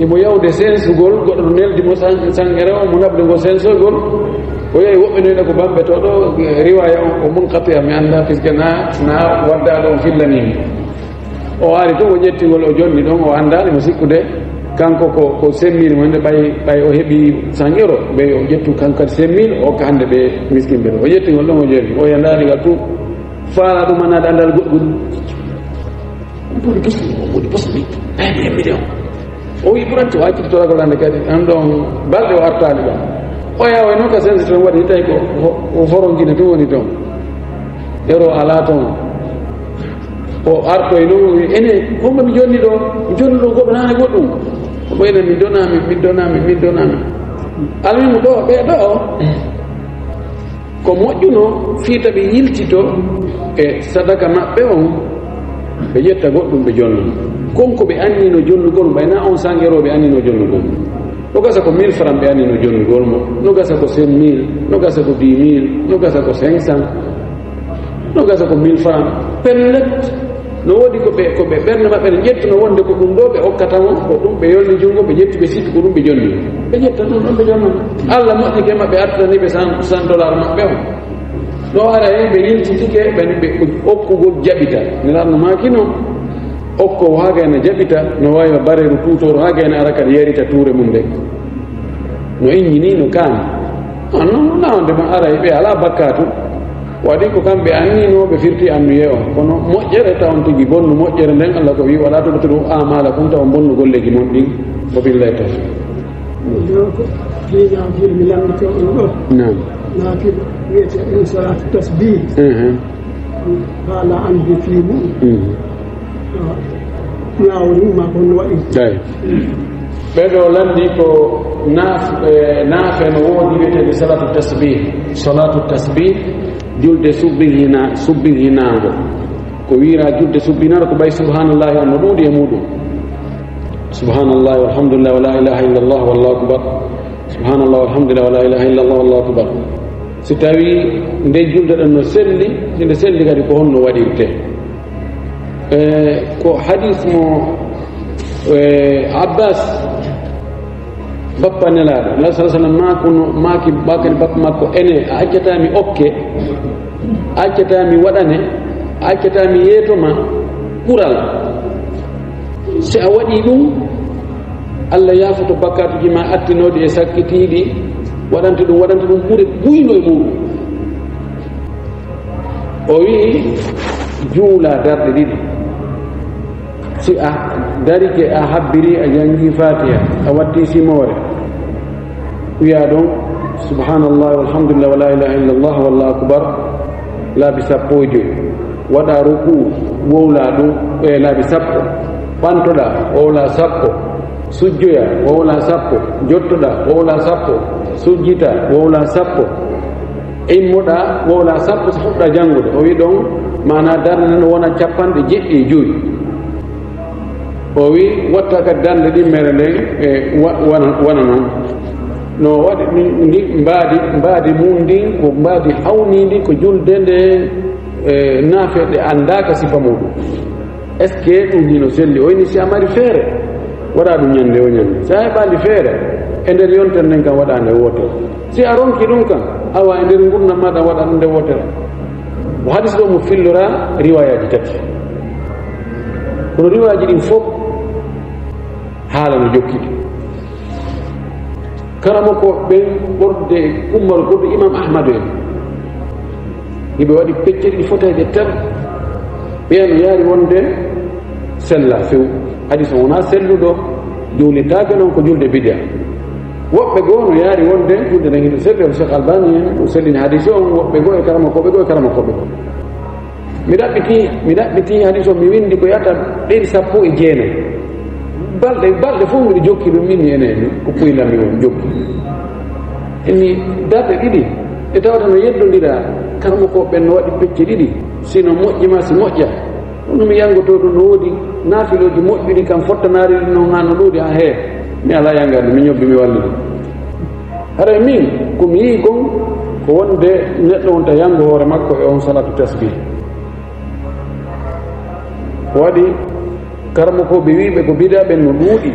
imo yawde sensugol, goɗɗo no neldi mo cent, cent euro, mo naɓde ngo sensogol. O yehi woɓɓe no wi'a ko bambe to ɗo, eh, riwaya on ko munqati, mi annda, puisque na, na wadda ɗon fillani mi. O ari to, o ƴetti ngol, o jonni ɗon, o anndaali mo sikkude. Kanko ko, ko cinq mille mo hannde, ɓay, ɓay o heɓi cent euro, ɓay o ƴettu kanko kadi cinq mille, o hokka hannde ɓe miskin ɓe. O ƴetti ngol ɗon, o jonni. O yi'a ndaali ngal tun, faala ɗum, annda anndal goɗɗum. Mbuuɗi bosmi, mbuuɗi bosmi, ɓay mi hemmiɗe on. O wi, "Ɓuranti o acciti toragol hannde kadi, an ɗon balɗe o artaali ɗon." O yawa noon ka sensi toon waɗi, tawi ko ho-, o forongine tun woni toon. Euro alaa toon. O artoyi noon, o wi, "Ene, honɗo mi jonni ɗo? Mi jonni ɗo goɗɗo naane goɗɗum." O ɓeyna, "Min donaami, min donaami, min donaami." Almimu ɗo, ɓe ɗo. Ko moƴƴuno fii tawi ɓe yiltito e sadaka maɓɓe on, ɓe ƴetta goɗɗum ɓe jonna. Kon ko ɓe annino jonnugol, ɓay na on sangeroo ɓe annino jonnugol. No gasa ko mille francs ɓe annino jonnugol mo, no gasa ko cinq mille, no gasa ko dix mille, no gasa ko cinq cents, no gasa ko mille francs. Pellet. No woodi ko ɓe, ko ɓe ɓernde maɓɓe ne ƴettuno wonde ko ɗum ɗo ɓe okkata mo, ko ɗum ɓe yolni junngo, ɓe ƴetti, ɓe sikki ko ɗum ɓe jonni. Ɓe ƴetta ɗum ɗon ɓe jonna. Allah moƴƴike maɓɓe, artirani ɓe cent, cent dollars maɓɓe on. Ɗo ara hen ɓe yiltitike, ɓe, ɓe okkugol jaɓita. Nelaaɗo no maaki noon, okko haa gayna jaɓita, no waawi no bareeru tuutooru haa gayna ara kadi yarita tuure mum nde. No innini, no kaani. Ah, non, non, wonde ma aray ɓe alaa bakkaatu. Waɗi ko kamɓe annino, ɓe firti annuye on. Kono moƴƴere tawon tigi bonnu moƴƴere nden, Allah ko wi, "Wala tubtilu a'malakum", tawon bonnu golleeji mon ɗin. Wabillahi tawfiq. Donc, président Gilles, mi lanndito on ɗo. Naam. Naafila wiyete ɗum salatu tasbih. Mhm. Haala anndi fii mum. Mhm. Ñaawo ni ma ko no waɗi. Eyi. Ɓeɗo lanndi ko naaf-, eh, naafe no woodi wiyeteeɓe salatu tasbih. Salatu tasbih, julde subbihina-, subbihinaango. Ko wiira julde subbihinaango ko ɓay subhanallahi on no ɗuuɗi e muɗum. Subhanallahi walhamdulillah wala ilaha illallah wallahu akbar. Subhanallah, walhamdulillah, wala ilaha illallah, wallahu akbar. Si tawi nde julde ɗen no selli, si nde selli kadi ko honno waɗirte? E, ko hadis mo, e, Abbas, bappa Nelaaɗo, Nelaaɗo sallallahu alaihi wasallam, maako no, maaki, maaki bappa makko, ene, a accata mi okke, a accata mi waɗane, a accata mi yeeto ma ɓural. Si a waɗi ɗum, Allah yaafoto bakkaatuuji ma attinooɗi e sakkitiiɗi, waɗante ɗum, waɗante ɗum ɓure buyno e muɗum. O wi'i, juula darɗe ɗiɗi. Si a darike, a habbiri, a janngi Faatiha, a watti simoore, wi'a ɗon, "Subhanallah, walhamdulillah, wala ilaha illallah, wallahu akbar," laabi sappo e joy. Waɗa ruku, wowla ɗum e laabi sappo. Ɓantoɗa, wowla sappo. Sujjoya, wowla sappo. Jottoɗa, wowla sappo. Sujjita, wowla sappo. Immoɗa, wowla sappo, so fuɗɗa janngude. O wi ɗon, maana darnde nden wona capanɗe jeɗɗi e joy. O wi, watta kadi darnde ɗimmere nden, e, wa-, wana, wana non. No waɗi ɗum, ndi mbaadi, mbaadi mum ndin ko mbaadi hawniindi, ko julde nde, e, naafeeɓe anndaaka sifa muɗum. Est-ce que ɗum hino selli? O inni, si a mari feere, waɗa ɗum ñande o ñande. Si a heɓaali feere, e nder yontere nden kam waɗa nde wootere. Si a ronki ɗum kam, awa e nder ngurndan maɗa waɗa ɗum nde wootere. Mo hadis ɗo mo fillora riwayaaji tati. Kono riwayaaji ɗin fof haala no jokki. Karamoko ɓen ɓorde ummaro ɓurɗo Imam Ahmadu en. Hiɓe waɗi pecce ɗiɗi foteeje tan. Ɓeya no yaari wonde Sella few. Hadis o wonaa selluɗo, juulitaake noon ko julde bidia. Woɓɓe goo no yaari wonde julde nden hino selli, on Cheikh Albani en, o sellini hadis o, on woɓɓe goo e karamokooɓe goo e karamokooɓe goo. Mi ɗaɓɓiti, mi ɗaɓɓiti hadis o, mi winndi ko yata ɗeɗi sappo e jeenayi. Balɗe, balɗe fof miɗo jokki ɗum, min ene, ko puynami on jokki. Emi darɗe ɗiɗi, ɗe tawata no yeddondira, karamokooɓe ɓen no waɗi pecce ɗiɗi, si no moƴƴi ma si moƴƴa. Kono mi yanngotoo ɗum, no woodi naafilooji moƴƴuɗi kam fottanaari ɗi noon haa no ɗuuɗi, haa hee. Mi alaa yanngaade, mi ñobbi, mi walli ɗum. Haray min, ko mi yi'i kon, ko wonde neɗɗo wonta yanngo hoore makko e on salatu tasbih. Waɗi karamokooɓe wiiɓe ko bida ɓen no ɗuuɗi,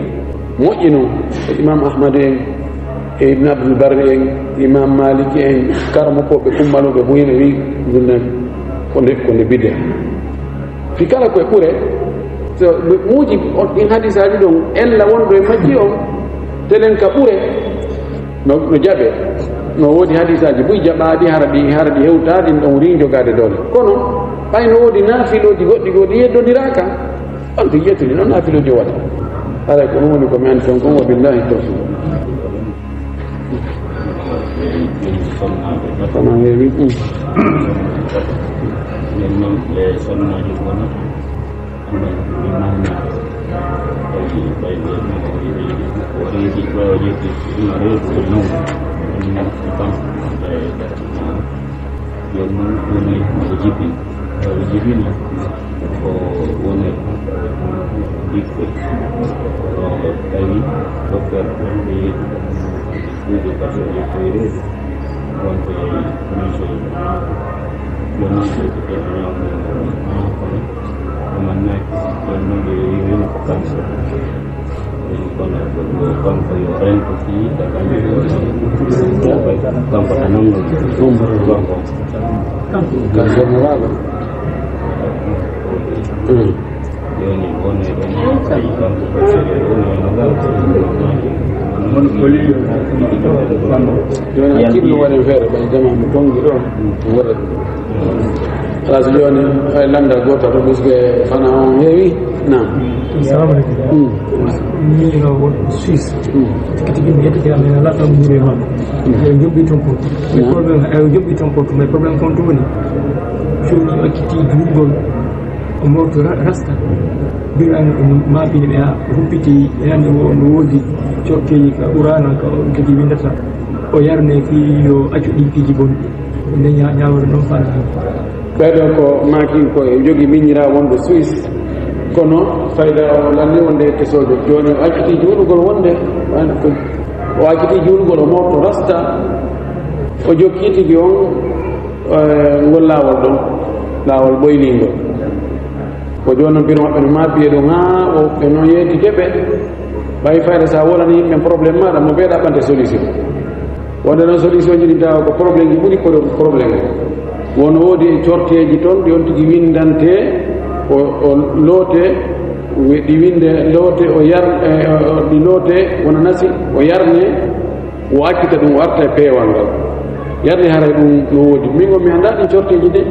moƴƴi noon, e Imam Ahmad en, e Ibn Abdul Barri en, Imam Maliki en, karamokooɓe kummaluɓe buy no wi'i ɗum nen ko nde, ko nde bida. Fi kala koye ɓure, so ɓe muuji on ɗin hadisaaji ɗon, ella wonɗo e majji on, telen ka ɓure, no, no jaɓe. No woodi hadisaaji buy jaɓaaɗi, hara ɗi, hara ɗi hewtaa ɗin ɗon rin jogaade doole. Kono, ɓay no woodi naafilooji goɗɗi goo ɗi yeddondiraaka, on ɗi yettini noon naafilooji o waɗa. Haray ko ɗum woni ko mi anndi ton kon, wa billahi tawfiq. Kono heewi, mm. Min noon ɓe sonnaaji wona. Jooni noon, ɗum ne ko jibi, ko jibini ko woni ɓiɓɓe, ko tawi docteur ɗum ɓe yeeɗi ɗum, ɗum ɓe baɗɗo e koyreede. Wonde mission ɗum ɗon ko ɓe ñaawde kono ɗum annaki ɗum ɗon ɓe wiwino ko kanko. Ɗum kono ko kanko yo rento fii ka kanko kanko tan nanngol kanko. Kanko honorable. Jooni hakkillo waɗi feere ɓay jama mi tongi ɗo. Wurre. Alas jooni hay landa gota to biske fana on heewi. Naam. Assalamu alaikum. Ni no won Suisse. Tigi tigi mi yettike am ena laɗɗa nguure ma. Eyo joɓɓi ton portu mais problème eyo joɓɓi ton portu mais problème kon to woni. Jooni o acciti juulgol. O mofto rasta. Mbirani ɗum maapini ɓe haa humpiti yani wo no woodi corteeji ka qurana ka o tigi windata. O yarne fii yo accu ɗin piiji bonɗi. Nde ñaawore noon faala. Ɓeeɗo ko maaki ko e jogi miñira wonɗo Suisse. Kono fayda o lanni wonde e kesoojo. Jooni o acciti juulugol wonde o acciti juulugol o mofto rasta. O jokki tigi on ngol laawol ɗon, laawol ɓoylingol. Ko jooni noon biro maɓɓe no maapi e ɗum haa o ɓe noon yeeti keɓe. Ɓay fayde so a wolani yimɓe problème maaɗa mo ɓe ɗaɓɓante solution. Wonde noon solution ji ɗi tawa ko problème ji ɓuri ko problème. Won woodi e corteeji toon ɗi on tigi winndante o, o loote, ɗi winnde loote o yar, ɗi loote wona nasi o yarne. O accita ɗum, o arta e peewal ngal. Yarni haray ɗum no woodi. Min on mi anndaa ɗin corteeji de.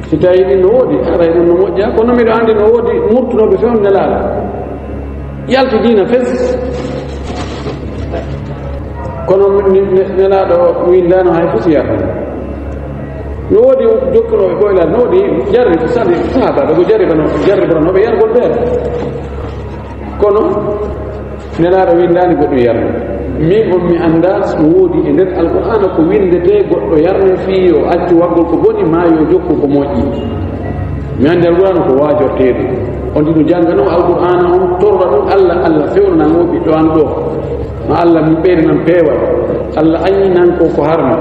Si tawii ɗin no woodi, haray ɗum no moƴƴa. Kono miɗo anndi no woodi murtunooɓe few nelaaɗo. Yalti diina fes. Kono nelaaɗo winndaano hay fus yarni. No woodi jokkunooɓe ɓoylaade, no woodi jarri, sahaaɓe, ko jarribano, jarribanooɓe yargol feere. Kono nelaaɗo winndaani goɗɗo yarna. Min on mi anndaa so woodi e nder Alqur'aana ko winndetee goɗɗo yarne fii yo accu waggol ko boni maa yo jokku ko moƴƴi. Mi anndi Alqur'aana ko waajorteeɗo. On tigi jannganoo Alqur'aana on torra ɗum Alla, Alla fewnanaa mo ɓiɗɗo an ɗoo. Ma Alla min ɓeydanan peewal. Alla aññinan ko ko harmi.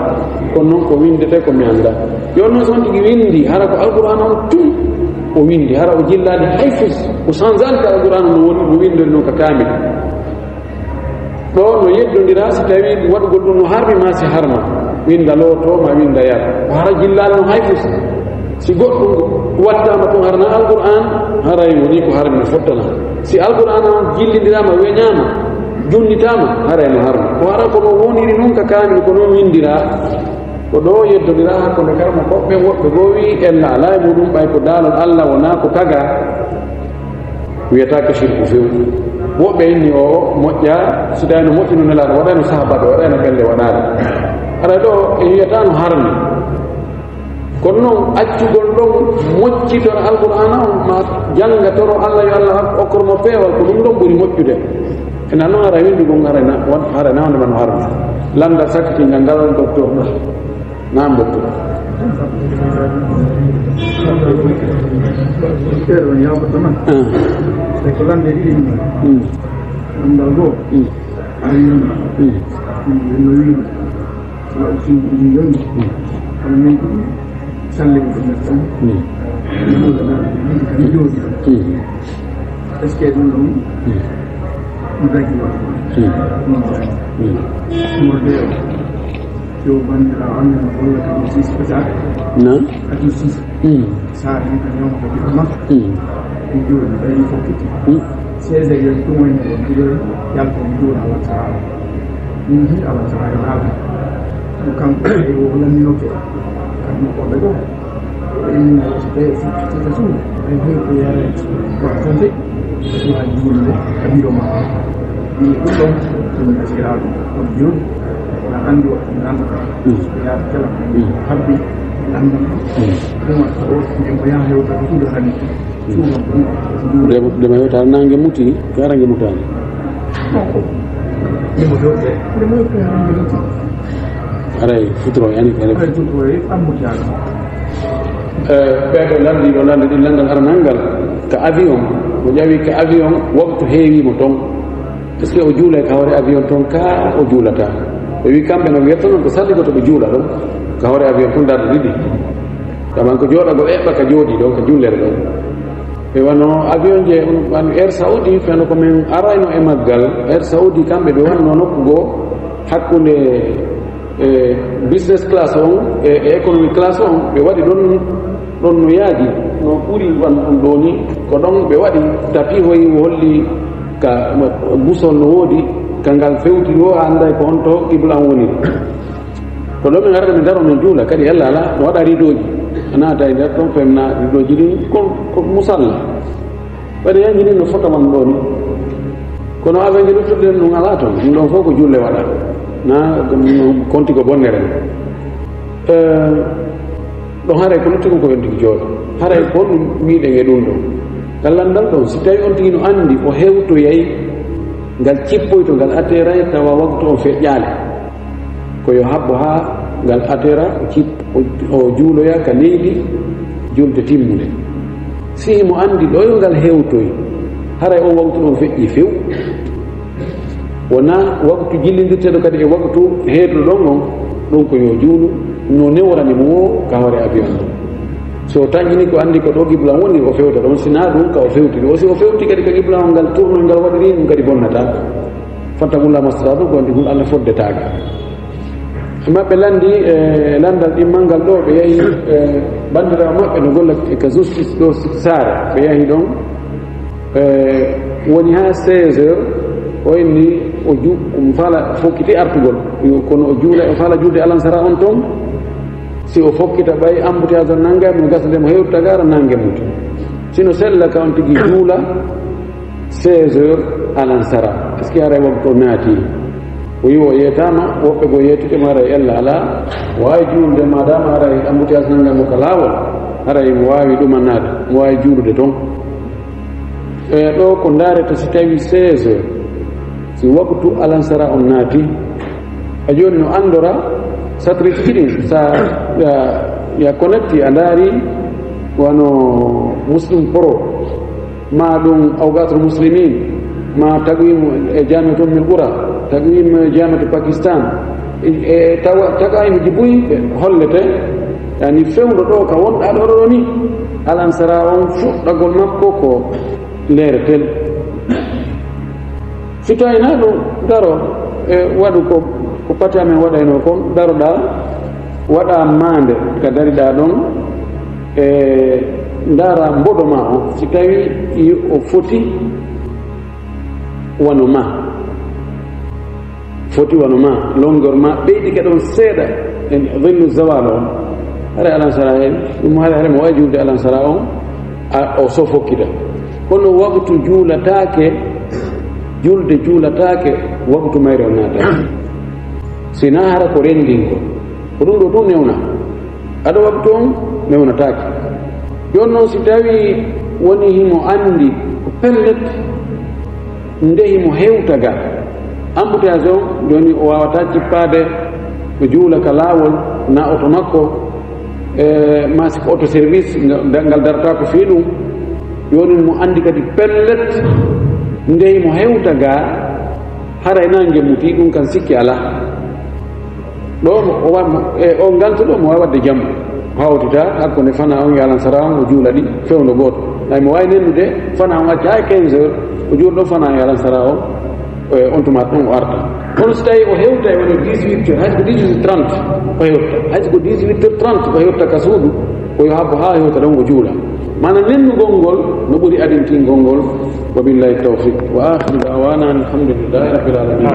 Kono noon ko winndetee ko mi anndaa. Yo noon so on tigi winndi hara ko Alqur'aana on tun o winndi, hara o jillaali hay fus, o sanzaani ka Alqur'aana no woni, no winndori noon ka kaamil. Ɗo no yeddondira si tawii waɗugol ɗum no harmi ma si harma, winnda looto ma winnda yar. Ko hara jillaali no hay fus. Si goɗɗum wattaama toon hara na Alqur'aan, haray woni ko harmi no fottana. Si Alqur'aana on jillindiraama weñaama, junnitaama, haray no harmi. Ko hara ko no woniri noon ka kaamil ko noon winndiraa. Ko ɗo yeddondiraa hakkunde karamokooɓe ɓen, woɓɓe goo wi'i ella alaa e muuɗum, ɓay ko daalol Alla wonaa ko tagaa. Wiyataake shirku few. Woɓɓe inni o moƴƴa, si tawi no moƴƴino Nelaaɗo, waɗayno sahaabaaɓe, waɗayno ɓelle waɗaade. Haray ɗo e wiyata no harmi. Kono noon, accugol ɗon moƴƴitor Alqur'aana on, ma jannga toro Alla, yo Alla okkor mo peewal, ko ɗum ɗon ɓuri moƴƴude. Ena noon, hara winndugol, hara na, hara na wonde man harmi. Lanndal sakkitingal ngal, docteur ɗo. Naam, docteur. Docteur, on yawɓe ɗon. Ah. E ko lande ɗiɗi ɗum. Hmm. Lanndal goo. Hmm. Ari noon. Hmm. Hmm, no wiyi. Wala aussi ɗum yoni. Hmm. Kono min ko salle ko ɗum tan. Hmm. Ɗum ɗo ɗum ɗum kam jooɗi. Hmm. Est-ce que ɗum ɗum? Hmm. Ɗum dañi wa. Hmm. Ɗum dañi. Hmm. Morde o. Yo banndiraawo amen walla kam six ko jaade. Naam. Adu six. Hmm. Saare heen ko ñawma ko ɓiɗɗo makko. Hmm. Ɗum jooɗi ɓayri fokkiti. Hmm. Seize heures yon ɗum woni ko ɗiɗo yalta mi jooɗi awa saara. Min hi awa saara yo naata. Ɗum kanko e o lanninoke. Kam mo ko ɓe ɗo. Min so tawi fokkiti ka suudu. Ay hoy ko yara ko tante. Ɗum a juulde ka biro ma. Min ɗum ɗon ɗum nasiraaɗo. Ɗum jooɗi. Na anndi wa. Nan. Hmm. Ya kala. Hmm. Habbi. Nan. Hmm. Ɗum a ko min ko yaha hewta ko ɗiɗo hani. Ndema hewta naange muti, ko arange mutaani. Haray futuro yani kare. Eh, ɓeeɗo lanndi ɗo lanndi ɗin lanndal aranangal ka avion, o ƴawi ka avion, waktu heewi mo ton. Est-ce que o juulay ka hoore avion ton ka o juulata? Ɓe wi kamɓe no wiyata non ko salli ko to ɓe juula ɗon ka hoore avion ton darde ɗiɗi. Kaman ko jooɗagol eɓɓa ka jooɗi ɗon ka jullere ɗon. E wano avion je on, wano Air Saudi, feno ko min arayno e maggal. Air Saudi kamɓe ɓe wanno nokku goo hakkunde, e, business class on e, e economy class on, ɓe waɗi ɗon, ɗon no yaaji, no ɓuri wan ɗum ɗo ni. Ko ɗon ɓe waɗi tapi hoy holli ka busol no woodi, ka ngal fewti ɗo, a annday ko honto qibla on woni. Ko ɗo min arata min daro min juula, kadi ella ala, no waɗa ridooji. A naata e nder ɗon femna ridooji ɗin, ko, ko musalla. Waɗi hen jini no fota man ɗo ni. Kono avenji luttuɗe ɗen ɗum ala ton. Ɗum ɗon fof ko julle waɗa. Na ɗum konti ko bonnere. Eh, ɗon haray ko lutti ko ko yonti ko jooɗo. Haray ko honɗum wiɗen e ɗum ɗon? Ngal lanndal ɗon, si tawi on tigi no anndi o hewtoyay, ngal cippoyto, ngal atteray, tawa waktu on feƴƴaali. Ko yo habbo haa ngal atera, o cip-, o, o juuloya ka leydi julde timmunde. Si himo anndi ɗo yo ngal hewtoy, haray on waktu ɗon feƴƴi few. Wonaa waktu jillindirteeɗo kadi e waktu heeduɗo ɗon on, ɗum ko yo juulu no neworani mo woo ka hoore avion ɗon. So taƴini ko anndi ko ɗo qibla woni, o fewta ɗon, sinaa ɗum ka o fewtiri. O si o fewti kadi ka qibla on ngal tournoy ngal waɗiri, ɗum kadi bonnataa. Fattakulla masra ɗum ko anndi hul Allah foddetaaka. Maɓɓe lanndi, e, lanndal ɗimmal ngal ɗo, ɓe yahi, e, banndiraawo maɓɓe no golla e ka justice ɗo Saare, ɓe yahi ɗon, e, woni haa seize heures, o inni o ju-, o fala fokkiti artugol, kono o juula, o fala juulde alansara on ton, si o fokkita ɓay embouteillage on nannga mo gasa nde mo hewta gara nannge muti. Sino sella ka on tigi juula, seize heures alansara. Est-ce que haray waktu o naati? O yi o yeetaama, woɓɓe goo yeetike mo haray ella alaa. O waawi juulde, maadaama haray embouteillage nanngan mo ka laawol, haray mo waawi ɗumannaade, mo waawi juulude toon. E ɗo ko ndaarete si tawi seize heures, si waktu alansara on naati, a jooni no anndora satellite ɗin, sa ya, ya connecti, a ndaari wano Muslim Pro, ma ɗum Awqatul Muslimin, ma Taqwim e Jamiatu Ummul Qura, Taqwim e Jamiatu Pakistan, e, e tawa, taqwimuji buy ɓe hollete, yani fewndo ɗo ka wonɗa ɗo ɗo ni, alansara on fuɗɗagol makko ko leere tel. Si tawii na ɗum daro, e waɗu ko, ko pati amen waɗayno kon, daroɗa, waɗa maande ka dariɗa ɗon, e ndaara mboɗo ma o, si tawi i-, o foti wano ma, foti wano ma, longueur ma ɓeydike ɗon seeɗa, en dhillu zawal on, haray alansara hen, ɗum haray, haray mo wawi juulde alansara on, a, o so fokkita. Kono waktu juulataake, julde juulataake, waktu mayre on naataaki. Sinaa hara ko renndingol. Ko ɗum ɗo tun newna. Ado waktu on newnataake. Jooni noon, si tawii woni himo anndi ko pellet, nde himo hewta ga, embouteillage on, jooni o waawataa jippaade, o juula ka laawol, na oto makko, e, maa si ko oto service, nga-, ngal darataako fii ɗum. Jooni mo anndi kadi pellet, nde himo hewta ga, haray na ngemmutii ɗum kan, sikki alaa. Ɗo mo, o wa-, mo, e, o nganto ɗo mo waawi waɗde jam. O hawtita hakkunde fanaa on e alansara on, o juula ɗi fewndo gooto. Ay mo waawi nennude fanaa on acca hay quinze heures, o juula ɗo fanaa on e alansara on, e, on tuma ɗon o arta. Kono si tawi o hewta e woni dix-huit heures, hay so ko dix-huit heures trente o hewta. Hay so ko dix-huit heures trente o hewta ka suudu, ko yo habbo haa hewta ɗon o juula. Maana nennugol ngol no ɓuri adintingol ngol. Wa billahi tawfiq. Wa akhiru da'wana alhamdulillahi rabbil alamin.